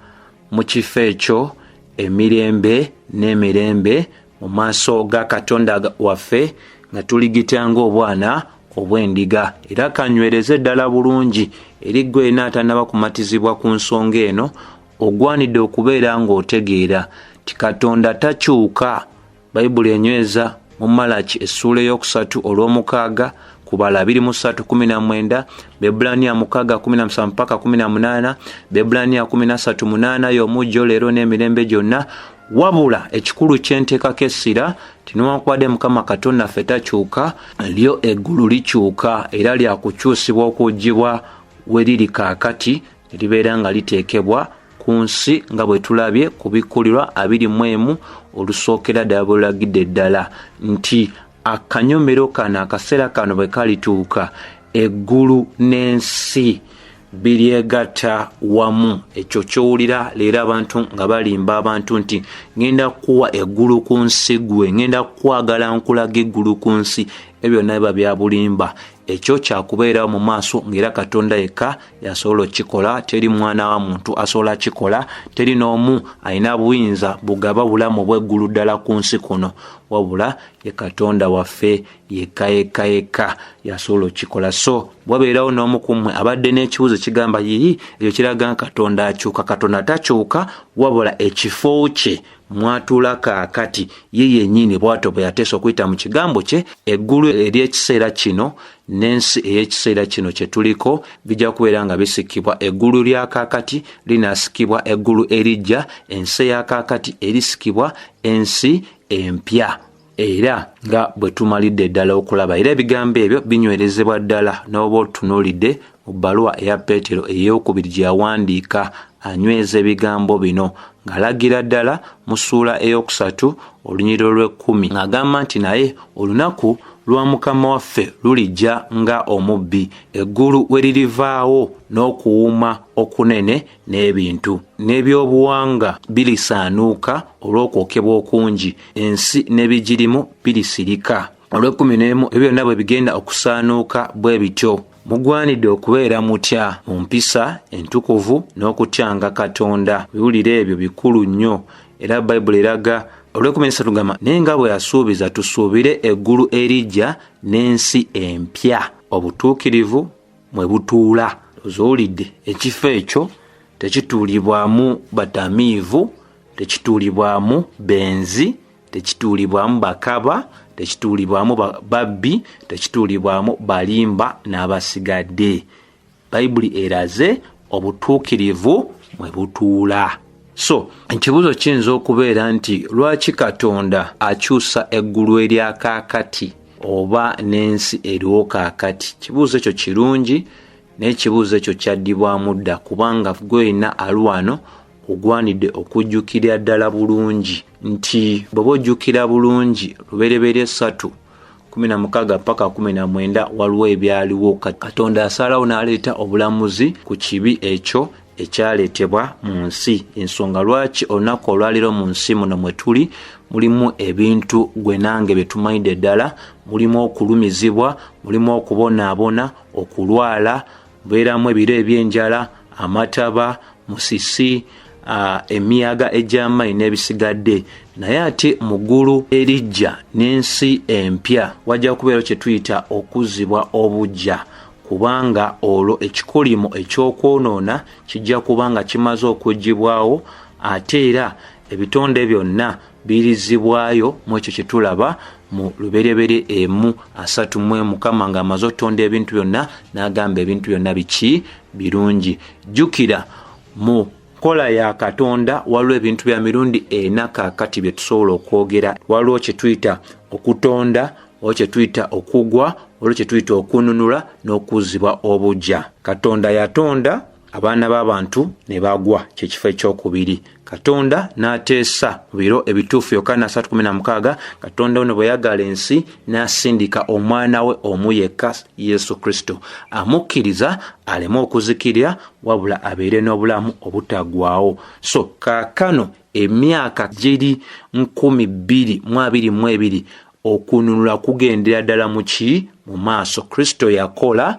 mu kifo ekyo emirembe n'emirembe mu maaso ga Katonda waffe, nga tuligita ng'obwana obw'endiga. Era kanywereze ddala bulungi eri ggwe ena atannaba kumatizibwa ku nsonga eno, ogwanidde okubeera ng'otegeera ti Katonda takyuka. Bayibuli enyweza mu Malaki essuula ey'okusatu olw'omukaaga, Kubala 23:19, Bebulaniya 6:17 paka 18, Bebulaniya 13:8, y'omujjo leero n'emirembe gyonna. Wabula ekikulu kyenteekako essira ti newankubadde Mukama Katonda ffe takyuka, lyo eggulu likyuka, era lyakukyusibwa okuggyibwa we liri kaakati ne libeera nga liteekebwa ku nsi, nga bwe tulabye Kubikkulirwa 21 olusookera ddala bwe lulagidde ddala nti akanyomero kano, akaseera kano bwe kalituuka, eggulu n'ensi biryegatta wamu. Ekyo kyowulira leero abantu nga balimba abantu nti ŋŋenda kuwa eggulu ku nsi, gwe ŋŋenda kukwagala nkulaga eggulu ku nsi. Ebyo byonna biba bya bulimba. Ekyo kyakubeerawo mu maaso, ng'era Katonda yekka yasobola okukikola. Teri mwana wa muntu asobola kikola, teri n'omu alina buyinza bugaba bulamu bw'eggulu ddala ku nsi kuno, wabula ye Katonda waffe yekka yekka yekka yasobola okukikola. So wabeerawo n'omu ku mmwe abadde n'ekibuuzo kigamba, yiyi, ekyo kiraga nga Katonda akyuka. Katonda takyuka, wabula ekifo kye mwatuula kaakati ye yennyini bw'atyo bwe yateesa okuyita mu kigambo kye. Eggulu ery'ekiseera kino n'ensi ey'ekiseera kino kye tuliko bijja kubeera nga bisikibwa. Eggulu lya kaakati linaasikibwa eggulu eriggya, ensi eya kaakati erisikibwa ensi empya. Era nga bwe tumalidde ddala okulaba, era ebigambo ebyo binywerezebwa ddala n'oba otunuulidde mu bbaluwa eya Peetero ey'okubiri gye yawandiika, anyweza ebigambo bino ng'alagira ddala mu ssuula 3 olunyiriro lw'ekkumi, ng'agamba nti, naye olunaku lwa Mukama waffe lulijja nga omubbi, eggulu we lirivaawo n'okuwuuma okunene, n'ebintu n'ebyobuwanga birisaanuuka olw'okwokebwa okungi, ensi n'ebigirimu birisirika. Olw'ekkumi n'emu, ebyo byonna bwe bigenda okusaanuuka bwe bityo, mugwanidde okubeera mutya mu mpisa entukuvu n'okutyanga Katonda? Biwulire ebyo bikulu nnyo. Era Bayibuli eraga olw'ekkumi n'esatu gamba, naye nga bwe yasuubiza, tusuubire eggulu eriggya n'ensi empya, obutuukirivu mwe butuula. Ozowulidde, ekifo ekyo tekituulibwamu batamiivu, tekituulibwamu benzi, tekituulibwamu bakaba, tekituulibwamu babbi, tekituulibwamu balimba n'abasigadde. Bayibuli eraze obutuukirivu mwe butuula. So ekibuuzo kiyinza okubeera nti, lwaki Katonda akyusa eggulu eryakaakati oba n'ensi eriwo kaakati? Kibuuzo ekyo kirungi, naye ekibuuzo ekyo kyaddibwamu dda, kubanga gwena ali wano ogwanidde okujjukira ddala bulungi nti bw'oba ojjukira bulungi Lubereberye 3:16 paka 19, waliwo ebyaliwo. Katonda asalawo n'aleeta obulamuzi ku kibi ekyo ekyaleetebwa mu nsi. Ensonga lwaki olunaku olwaleero mu nsi muno mwe tuli mulimu ebintu gwe nange bye tumanyidde ddala, mulimu okulumizibwa, mulimu okubonaabona, okulwala, mubeeramu ebiro ebyenjala, amataba, musisi, emiyaga egy'amaanyi n'ebisigadde. Naye ate mu ggulu eriggya n'ensi empya wajja kubeerawo kye tuyita okuzzibwa obuggya, kubanga olwo ekikolimo eky'okwonoona kijja kuba nga kimaze okuggyibwawo, ate era ebitonde byonna birizibwayo mu ekyo kye tulaba mu Lubereberye 1:31. Mukama ng'amaze okutonda ebintu byonna, n'agamba ebintu byonna biki? Birungi. Jjukira, mu nkola ya Katonda waliwo ebintu bya mirundi ena kaakati bye tusobola okwogera. Waliwo kye tuyita okutonda, waliwo kye tuyita okugwa, waliwo kye tuyita okununula n'okuzzibwa obuggya. Katonda yatonda abaana b'abantu ne bagwa, kyekifo ekyokubiri. Katonda n'ateesa mu biro ebituufu, Yokaana 3:16. Katonda ono bwe yagala ensi, n'asindika omwana we omu yekka, Yesu Kristo, amukkiriza aleme okuzikirira wabula abeere n'obulamu obutaggwaawo. So kaakano emyaka giri 2022, okununula kugendera ddala mu ki? Mu maaso. Kristo yakola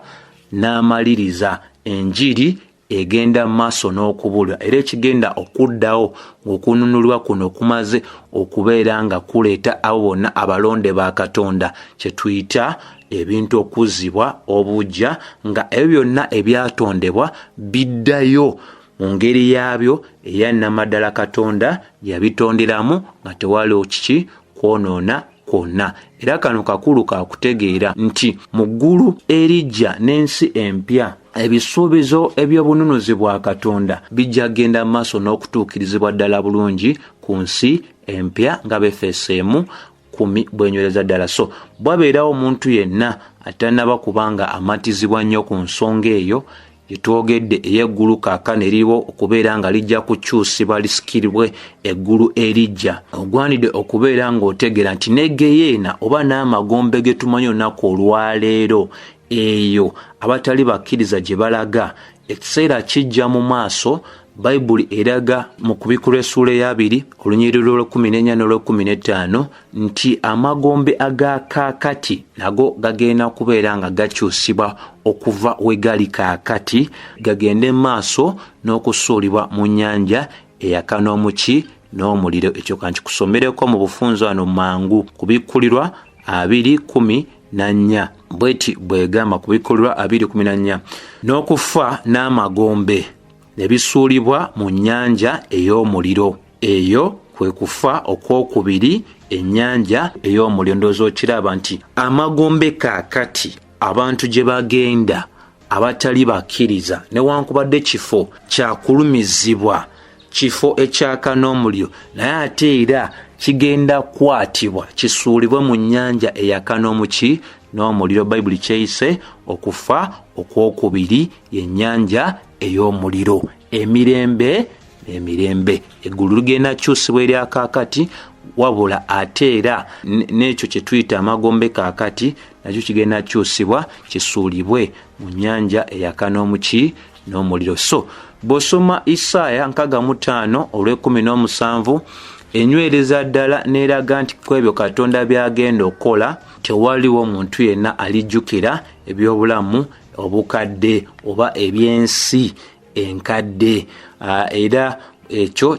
n'amaliriza, enjiri egenda mu maaso n'okubulwa. Era ekigenda okuddawo ng'okununulwa kuno kumaze okubeera nga kuleeta abo bonna abalonde ba Katonda, kye tuyita ebintu okuzzibwa obuggya, nga ebyo byonna ebyatondebwa biddayo mu ngeri yaabyo eyannamaddala Katonda yabitonderamu, nga tewaliwo kiki? Kwonoona kwonna. Era kano kakulu kakutegeera nti mu ggulu eriggya n'ensi empya, ebisuubizo eby'obununuzi bwa Katonda bijja kugenda mu maaso n'okutuukirizibwa ddala bulungi ku nsi empya, nga Befeso 1:10 bwenywereza ddala. So bwabeerawo omuntu yenna atannaba kubanga amatizibwa nnyo ku nsonga eyo gyetwogedde ey'eggulu kaakano eriwo okubeera nga lijja kukyusibwa lisikiribwe eggulu eriggya, ogwanidde okubeera ng'otegeera nti ne geyeena oba n'amagombe ge tumanyi olunaku olwaleero, eyo abatali bakkiriza gye balaga, ekiseera kijja mu maaso. Bayibuli eraga mu Kubikkulwa essuula eyabiri olunyiriri lw'olwekumi n'ennya n'olwekumi n'ettaano nti amagombe aga kaakati nago gagenda kubeera nga gakyusibwa okuva we gali kaakati, gagende maaso n'okusuulibwa mu nnyanja eyaka n'omuki n'omuliro. Ekyo kankikusomereko mu bufunzo wano mangu. Kubikkulirwa 2:14 bweti bwegamba, Kubikkulirwa 2:14: "N'okufa n'amagombe ne bisuulibwa mu nnyanja ey'omuliro. Eyo kwe kufa okwokubiri, ennyanja ey'omuliro." Ndowooza okiraba nti amagombe kaakati abantu gye bagenda abatali bakkiriza, newankubadde kifo kyakulumizibwa, kifo ekyaka n'omuliro, naye ate era kigenda kukwatibwa kisuulibwe mu nnyanja eyaka n'omuki n'omuliro. Bayibuli kyeyise okufa okwokubiri, yennyanja ey'omuliro, emirembe emirembe. Eggulu ligenda kyusibwa eryakaakati, wabula ate era n'ekyo kye tuyita amagombe kaakati nakyo kigenda kyusibwa kisuulibwe mu nnyanja eyaka n'omuki n'omuliro. So bw'osoma Isaaya 65 olw'e17, enywereza ddala n'eraga nti ku ebyo Katonda by'agenda okukola, tewaliwo muntu yenna alijjukira ebyobulamu obukadde oba ebyensi enkadde. Era ekyo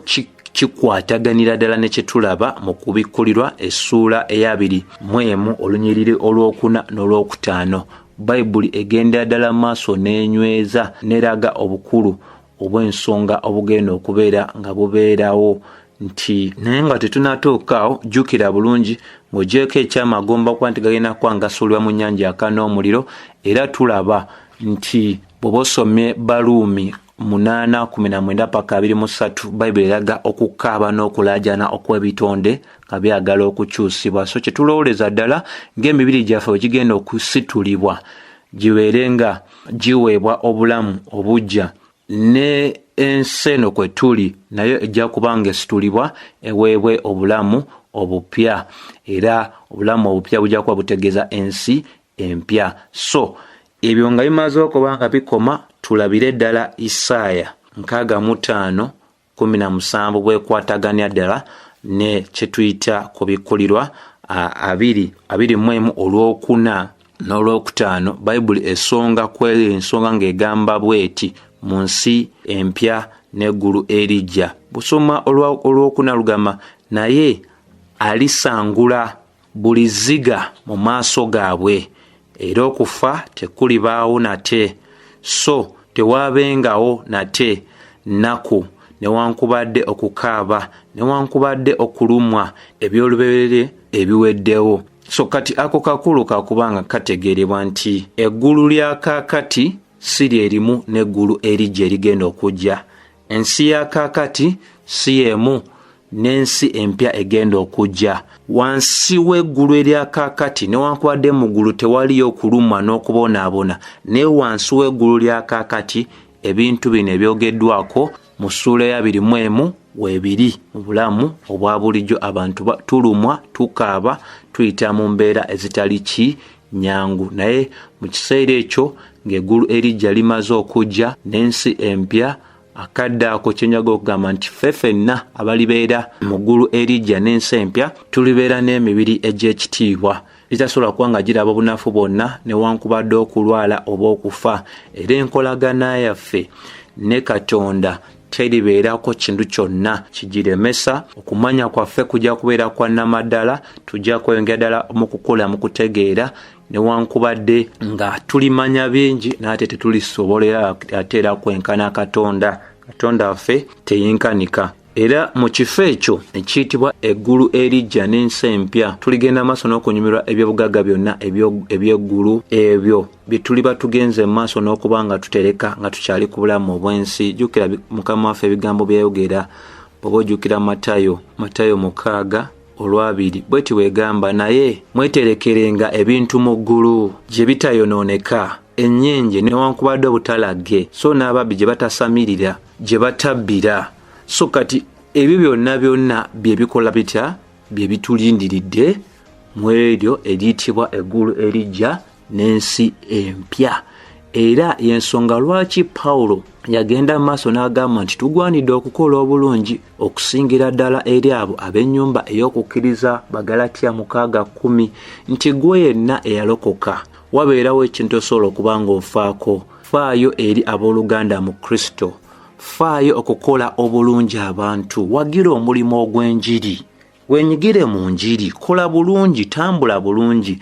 kikwataganira ddala ne kyetulaba mu Kubikkulirwa essuula eyabiri mu emu olunyiriri olwokuna n'olwokutaano. Bayibuli egendera ddala maaso n'enyweza n'eraga obukulu obw'ensonga obugenda okubeera nga bubeerawo nti, naye nga tetunatuukaawo, jjukira bulungi ng'ogyeko ekyamagomba kuba nti gagenda kuba ngasuulibwa mu nnyanja yaka n'omuliro, era tulaba nti bw'oba osomye Baluumi 8:19 paka 23, Bayibuli eraga okukaaba n'okulaajana okw'ebitonde nga byagala okukyusibwa. So kyetulowoleza ddala ng'emibiri gyaffe bwe gigenda okusitulibwa gibeere nga giweebwa obulamu obujja, ne ensi eno kwe tuli nayo ejja kuba nga esitulibwa eweebwe obulamu obupya, era obulamu obupya bujja kuba butegeeza ensi empya. So ebyo nga bimaze okuba nga bikoma, tulabire ddala Isaaya 65:17 bwekwataganya ddala ne kyetuyita Kubikkulirwa 2:21 olwokuna n'olwokutaano. Bayibuli esonga kweyo ensonga ng'egamba bweti mu nsi empya n'eggulu erijja. Busoma olwokuna lugamba, "Naye alisangula buli zziga mu maaso gaabwe, era okufa tekulibaawo nate, so tewaabengawo nate nnaku newankubadde okukaaba newankubadde okulumwa, ebyolubereberye ebiweddewo." So kati ako kakulu kakubanga kategeerebwa nti eggulu lya kaakati si lyerimu n'eggulu erijja erigenda okujja, ensi ya kaakati si yemu n'ensi empya egenda okujja. Wansi w'eggulu erya kaakati, newankubadde mu ggulu tewaliyo okulumwa n'okubonaabona, naye wansi w'eggulu lya kaakati ebintu bino ebyogeddwako mu ssuula eyabiri mu emu weebiri. Mu bulamu obwa bulijjo abantu tulumwa, tukaaba, tuyita mu mbeera ezitali ki nyangu, naye mu kiseera ekyo ng'eggulu erijja limaze okujja n'ensi empya, akadde ako kyenjaga okugamba nti ffe ffenna abalibeera mu ggulu erijja n'ensi empya tulibeera n'emibiri egy'ekitiibwa gitasobola kuba nga giraba obunafu bwonna newankubadde okulwala oba okufa, era enkolagana yaffe ne Katonda teribeerako kintu kyonna kigiremesa. Okumanya kwaffe kujja kubeera kwa nnamaddala, tujja kweyongera ddala mu kukula mu kutegeera, newankubadde nga tulimanya bingi, naate tetulisobolera ate era kwenkana Katonda. Katonda waffe teyenkanika. Era mu kifo ekyo ekiyitibwa eggulu erijja n'ensi empya, tuligenda maaso n'okunyumirwa ebyobugagga byonna eby'eggulu ebyo bye tuliba tugenze mu maaso n'okuba nga tutereka nga tukyali ku bulamu obw'ensi. Jjukira Mukama waffe ebigambo byayogera, bw'oba ojjukira Matayo 6:20, bweti bwegamba, "Naye mweterekerenga ebintu mu ggulu, gye bitayonooneka ennyenje newankubadde obutalagge, so n'ababbi gye batasamirira, gye batabbira." So kati ebyo byonna byonna bye bikola bitya? Bye bitulindiridde mu eryo eriyitibwa eggulu erijja n'ensi empya. Era y'ensonga lwaki Pawulo yagenda mu maaso n'agamba nti tugwanidde okukola obulungi okusingira ddala eri abo ab'ennyumba ey'okukkiriza, Bagalatiya 6:10, nti gwe yenna eyalokoka wabeerawo ekintu osobola okuba ng'ofaako. Faayo eri abooluganda mu Kristo, faayo okukola obulungi abantu, wagira omulimu ogw'enjiri, wenyigire mu njiri, kola bulungi, tambula bulungi.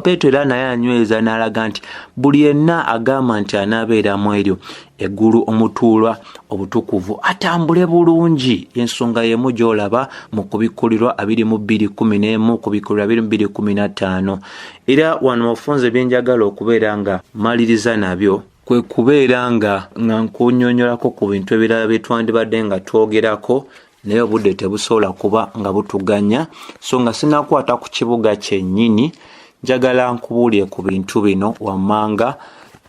Peetero era naye anyweza n'alaga nti buli yenna agamba nti anaabeera mu eryo eggulu omutuulwa obutukuvu atambule bulungi. Ensonga y'emu gy'olaba mu Kubikkulirwa 22:11, Kubikkulirwa 22:15. Era wano mu bufunze bye njagala okubeera nga mmaliriza nabyo kwe kubeera nga nkunyonnyolako ku bintu ebirala bye twandibadde nga twogerako, naye obudde tebusobola kuba nga butuganya. So nga sinakwata ku kibuga kyennyini, njagala nkubuulire ku bintu bino wammanga.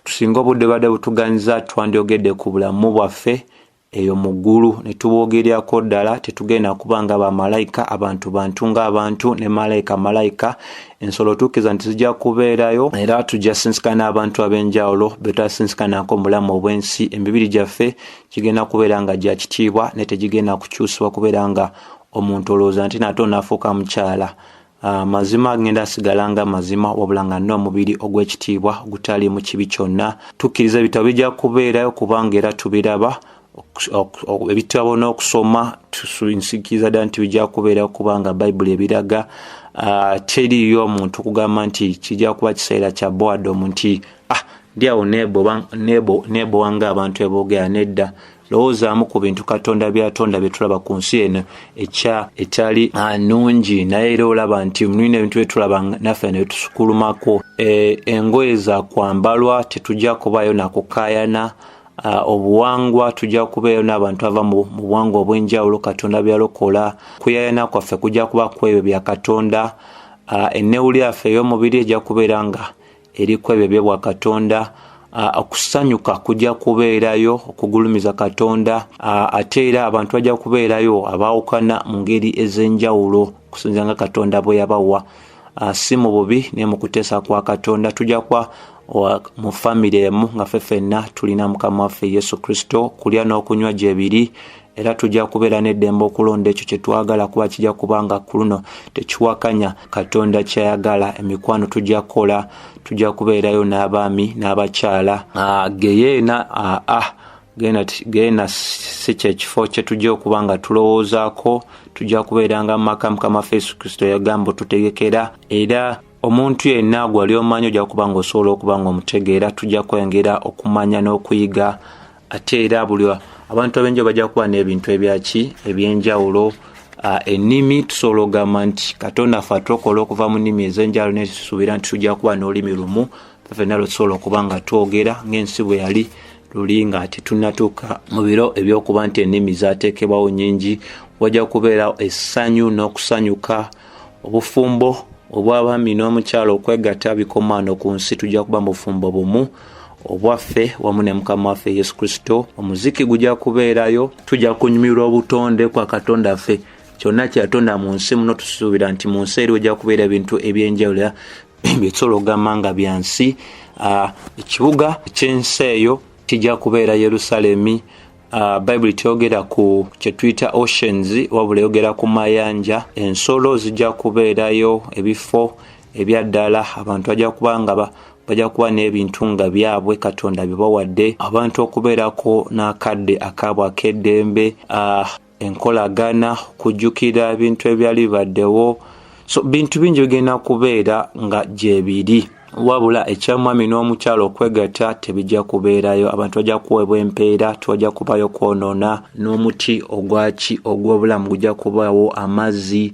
Singa obudde badde butuganyiza, twandyogedde ku bulamu bwaffe eyo mu ggulu ne tubwogererako ddala. Tetugenda kuba nga bamalayika, abantu bantu ng'abantu, ne malayika malayika. Ensolo tukkiriza nti zijja kubeerayo, era tujja sinsikana n'abantu ab'enjawulo be twasinsikanako mu bulamu obw'ensi. Emibiri gyaffe gigenda kubeera nga gya kitiibwa, naye tegigenda kukyusibwa kubeera nga omuntu olowooza nti nate onaafuuka mukyala. Mazima agenda asigala nga mazima, wabula nga nina omubiri ogw'ekitiibwa ogutaliimu kibi kyonna. Tukkiriza ebitabo bijja kubeerayo kubanga era tubiraba, ebitabo n'okusoma nsikiriza ddala nti bijja kubeerayo kubanga Bayibuli ebiraga. Teriiyo omuntu kugamba nti kijja kuba kiseera kya boredom nti ndi awo neebowa ng'abantu eboogera. Nedda, lowoozaamu ku bintu Katonda by'atonda bye tulaba ku nsi eno etali nnungi, naye era olaba nti mulina ebintu bye tulaba naffe ne tusukulumako. Engoye za kwambalwa, tetujja kubaayo na kukaayana. Obuwangwa, tujja kubeerayo n'abantu ava mu buwangwa obw'enjawulo Katonda by'alokola. Kuyaayana kwaffe kujja kuba ku ebyo bya Katonda. Ennewulira yaffe ey'omubiri ejja kubeera nga eri ku ebyo eby'obwa Katonda. Okusanyuka kujja kubeerayo okugulumiza Katonda. Ate era abantu bajja kubeerayo abaawukana mu ngeri ez'enjawulo okusinziira nga Katonda bwe yabawa, si mu bubi naye mu kuteesa kwa Katonda. Tujja kuba mu famire emu nga ffe ffenna tulina Mukama waffe Yesu Kristo, kulya n'okunywa gye biri, era tujja kubeera n'eddembe okulonda ekyo kye twagala, kuba kijja kuba nga ku luno tekiwakanya Katonda ky'ayagala. Emikwano tujja kukola, tujja kubeerayo n'abaami n'abakyala. Geyeena geena si kye kifo kye tujja okuba nga tulowoozaako. Tujja kubeeranga mu maka Mukama waffe Yesu Kristo yagamba otutegekera, era omuntu yenna gwali omanyi ojja kuba ng'osobola okuba ng'omutegeera. Tujja kwongera okumanya n'okuyiga. Ate era buli abantu ab'enjawulo bajja kuba n'ebintu ebyaki ebyenjawulo. Ennimi tusobola okugamba nti Katonda ffe atulokola okuva mu nnimi ez'enjawulo, naye tusuubira nti tujja kuba n'olulimi lumu ffenna lwe tusobola okuba nga twogera ng'ensi bwe yali luli nga tetunnatuuka mu biro ebyokuba nti ennimi zaateekebwawo nnyingi. Wajja kubeerawo essanyu n'okusanyuka. Obufumbo obw'abaami n'omukyala okwegatta bikomaano ku nsi, tujja kuba mu bufumbo bumu obwaffe wamu ne Mukama waffe Yesu Kristo. Omuziki gujja kubeerayo, tujja kunyumirwa obutonde kwa Katonda ffe kyonna kye yatonda mu nsi muno. Tusuubira nti mu nsi eri ojja kubeera ebintu ebyenjawulo bye tusobola okugamba nga bya nsi. Ekibuga eky'ensi eyo kijja kubeera Yerusaalemi. Bayibuli teyogera ku kye tuyita oceans, wabula eyogera ku mayanja. Ensolo zijja kubeerayo, ebifo ebya ddala abantu bajja kuba nga bajja kuba n'ebintu nga byabwe Katonda bye bawadde abantu okubeerako n'akadde akaabwe ak'eddembe, enkolagana, okujjukira ebintu ebyali bibaddewo. So bintu bingi bigenda kubeera nga gyebiri, wabula ekyamwami n'omukyala okwegatta tebijja kubeerayo. Abantu bajja kuweebwa empeera, tewajja kubaayo kwonoona, n'omuti ogwaki ogw'obulamu gujja kubaawo, amazzi,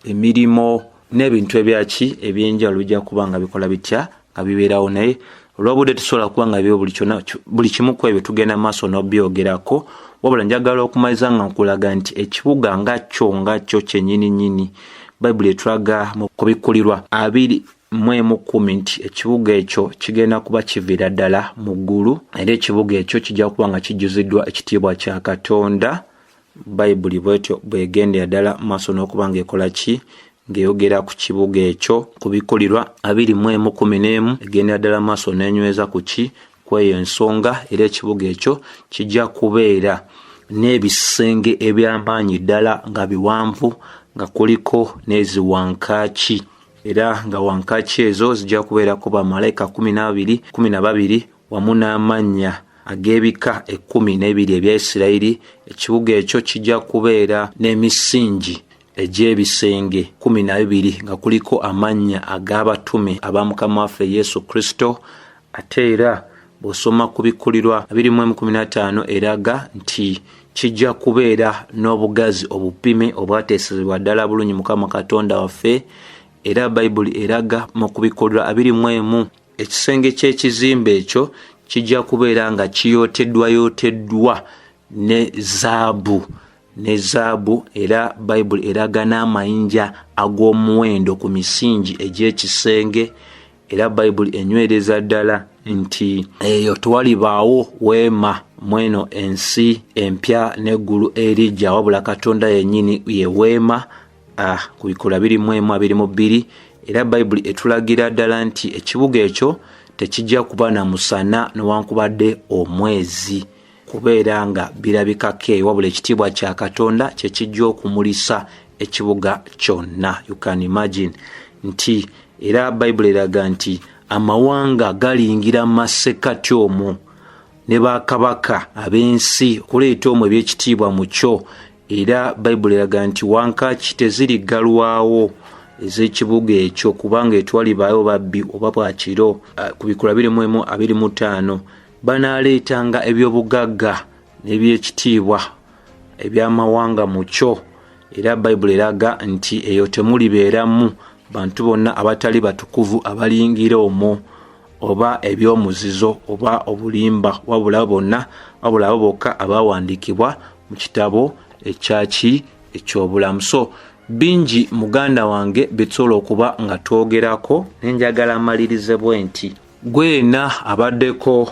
emirimu n'ebintu ebyaki ebyenjawulo bijja kuba nga bikola bitya nga bibeerawo. Naye olw'obudde tusobola kuba nga byo buli kimu ku ebyo tugenda maaso n'obyogerako, wabula njagala okumaliza nga nkulaga nti ekibuga nga kyo kyennyini nnyini, Bayibuli etulaga mu Kubikkulirwa 21:10 nti ekibuga ekyo kigenda kuba kiviira ddala mu ggulu, era ekibuga ekyo kijja kuba nga kijjuziddwa ekitiibwa kya Katonda. Bayibuli bwetyo bw'egendera ddala maaso n'okuba ng'ekola ki ng'eyogera ku kibuga ekyo. Kubikkulirwa 21:11 egenda ddala maaso n'enyweza ku ki kweyo ensonga. Era ekibuga ekyo kijja kubeera n'ebisenge eby'amaanyi ddala nga biwanvu, nga kuliko n'eziwankaaki, era nga wankaaki ezo zijja kubeerako bamalayika 12 wamu n'amannya ag'ebika 12 ebya Isirayiri. Ekibuga ekyo kijja kubeera n'emisingi egy'ebisenge 12 nga kuliko amannya ag'abatume aba Mukama waffe Yesu Kristo. Ate era bw'osoma Kubikkulirwa 21:15 eraga nti kijja kubeera n'obugazi obupime obwateesezebwa ddala bulungi Mukama Katonda waffe. Era Bayibuli eraga mu Kubikkulirwa 21 ekisenge ky'ekizimbe ekyo kijja kubeera nga kiyooteddwayooteddwa ne zaabu ne zaabu. Era Bayibuli eraga n'amayinja ag'omuwendo ku misingi egy'ekisenge. Era Bayibuli enywereza ddala nti eyo tewalibaawo weema mweno ensi empya n'eggulu erijja, wabula Katonda yennyini ye weema, Kubikkulirwa 21:22. Era Bayibuli etulagira ddala nti ekibuga ekyo tekijja kuba na musana newankubadde omwezi kubeera nga birabikako eyo, wabula ekitiibwa kya Katonda kye kijja okumulisa ekibuga kyonna. You can imagine nti era Bayibuli eraga nti amawanga galiyingira mu masekkati omwo ne bakabaka ab'ensi okuleeta omwo ebyekitiibwa mu kyo. Era Bayibuli eraga nti wankaaki teziriggalwawo ez'ekibuga ekyo, kubanga etwalibaayo babbi oba bwakiro. Kubikkulirwa 21:25 banaaleetanga ebyobugagga n'ebyekitiibwa eby'amawanga mu kyo. Era Bayibuli eraga nti eyo temulibeeramu bantu bonna abatali batukuvu abaliyingira omwo, oba ebyomuzizo oba obulimba, wabula bonna wabula abo bokka abawandiikibwa mu kitabo ekyaki eky'obulamu. So bingi, muganda wange, bitusobola okuba nga twogerako, nenjagala amalirize bwe nti gwena abaddeko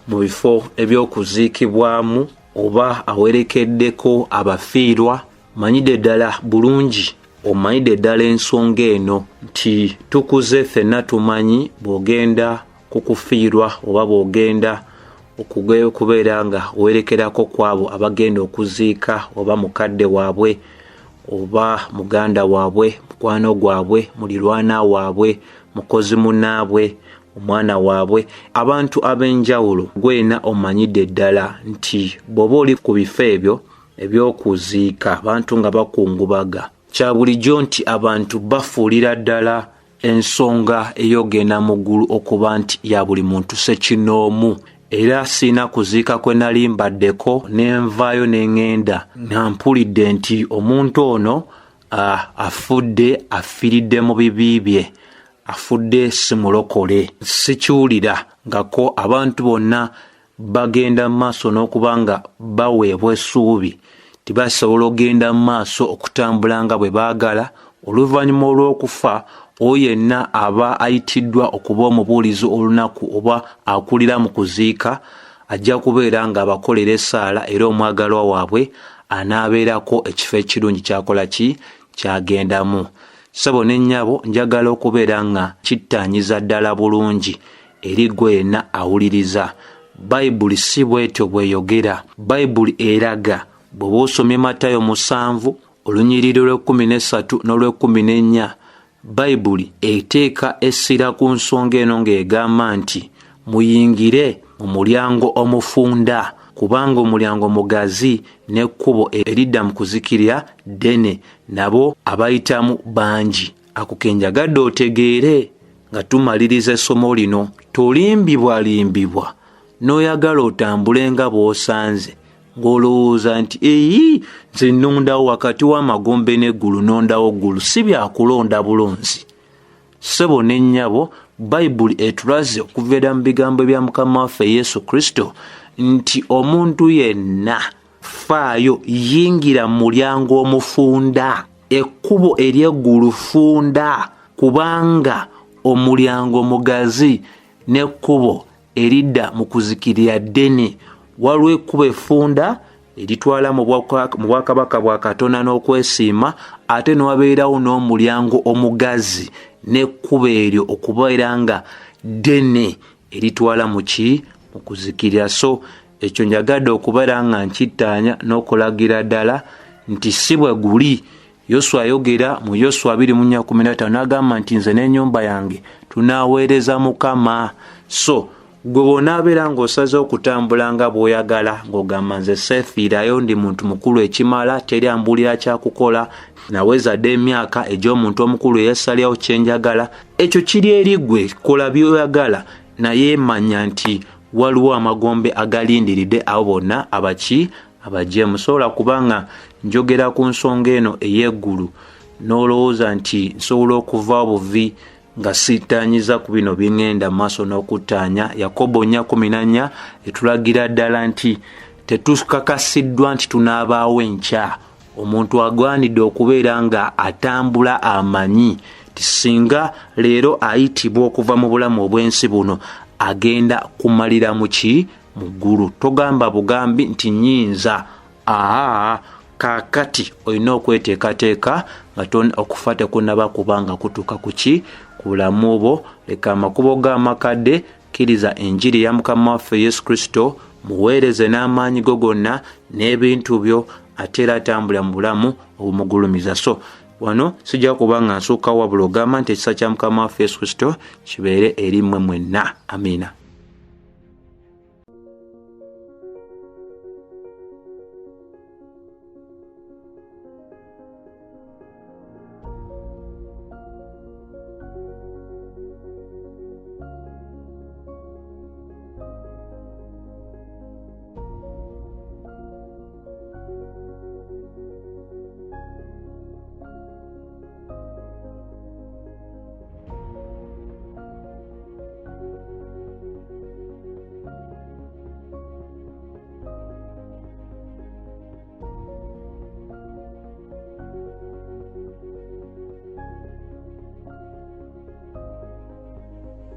mu bifo ebyokuziikibwamu oba awerekeddeko abafiirwa, manyidde ddala bulungi, omanyidde ddala ensonga eno nti tukuze ffenna tumanyi bw'ogenda ku kufiirwa oba bw'ogenda okubeera nga owerekerako kwabo abagenda okuziika oba mukadde waabwe oba muganda waabwe, mukwano gwabwe, mulirwana waabwe, mukozi munnaabwe, omwana waabwe, abantu ab'enjawulo. Gwena omanyidde ddala nti bw'oba oli ku bifo ebyo ebyokuziika abantu nga bakungubaga, kya bulijjo nti abantu bafuulira ddala ensonga ey'ogenda mu ggulu okuba nti ya buli muntu ssekinnoomu. Era siina kuziika kwe nali mbaddeko ne nvaayo ne ŋŋenda nga mpulidde nti omuntu ono afudde, afiiridde mu bibi bye, afudde si mulokole. Sikiwulira ngako abantu bonna bagenda mu maaso n'okuba nga baweebwa essuubi tibasobola okugenda mu maaso okutambula nga bwe baagala. Oluvannyuma olw'okufa, oyo yenna aba ayitiddwa okuba omubuulizi olunaku oba akulira mu kuziika ajja kubeera ng'abakolera essaala, era omwagalwa waabwe anaabeerako ekifo ekirungi kyakola ki kyagendamu. Ssebo ne nnyabo, njagala okubeera nga kittaanyiza ddala bulungi eri ggwe yenna awuliriza. Bayibuli si bw'etyo bw'eyogera. Bayibuli eraga bw'oba osomye Matayo 7 olunyiriri lw'ekkumi n'essatu n'olw'ekkumi n'ennya, Bayibuli eteeka essira ku nsonga eno ng'egamba nti muyingire mu mulyango omufunda, kubanga omulyango mugazi n'ekkubo eridda mu kuzikirira ddene, nabo abayitamu bangi. Ako ke njagadde otegeere nga tumaliriza essomo lino. Tolimbibwalimbibwa n'oyagala otambule nga bw'osanze ng'olowooza nti eyi nze nnondawo wakati w'amagombe n'eggulu, nondawo ggulu. Si byakulonda bulonzi, ssebo ne nnyabo. Bayibuli etulaze okuviira mu bigambo bya Mukama waffe Yesu Kristo nti omuntu yenna faayo, yingira mu mulyango omufunda, ekkubo ery'eggulu funda, kubanga omulyango mugazi n'ekkubo eridda mu kuzikirira ddene. Waliwo ekkubo effunda eritwala mu bwakabaka bwa Katonda n'okwesiima, ate newabeerawo n'omulyango omugazi n'ekkubo eryo okubeera nga ddene eritwala mu ki? Mu kuzikirira. So ekyo njagadde okubeera nga nkittaanya n'okulagira ddala nti si bwe guli. Yoswa ayogera mu Yoswa 24:15 n'agamba nti nze n'ennyumba yange tunaaweereza Mukama. So gwe bw'onaabeera ng'osaze okutambula nga bw'oyagala, ng'ogamba nze seefiirayo, ndi muntu mukulu ekimala, teri ambuulira kyakukola, naweza dda emyaka egy'omuntu omukulu eyeesalirawo kye njagala, ekyo kiri eri ggwe, kola by'oyagala, naye manya nti waliwo amagombe agalindiridde abo bonna abaki abajeemu. Sobola kubanga njogera ku nsonga eno ey'eggulu n'olowooza nti nsobola okuva obuvi nga sittaanyiza ku bino bingenda maaso n'okuttaanya. Yakobo 4:14 etulagira ddala nti tetukakasiddwa nti tunaabaawo enkya. Omuntu agwanidde okubeera nga atambula amanyi nti singa leero ayitibwa okuva mu bulamu obw'ensi buno agenda kumalira mu ki? Mu ggulu. Togamba bugambi nti nnyinza. Aa, kaakati olina okweteekateeka nga okufa tekunnaba kubanga kutuuka ku ki? Ku bulamu bwo. Leka amakubo g'amakadde, kkiriza enjiri ya Mukama waffe Yesu Kristo, muweereze n'amaanyi go gonna n'ebintu byo, ate era atambulira mu bulamu obumugulumiza. So wano sijja kuba nga nsukka, wabula ogamba nti ekisa kya Mukama waffe Yesu Kristo kibeere eri mmwe mwenna. Amiina.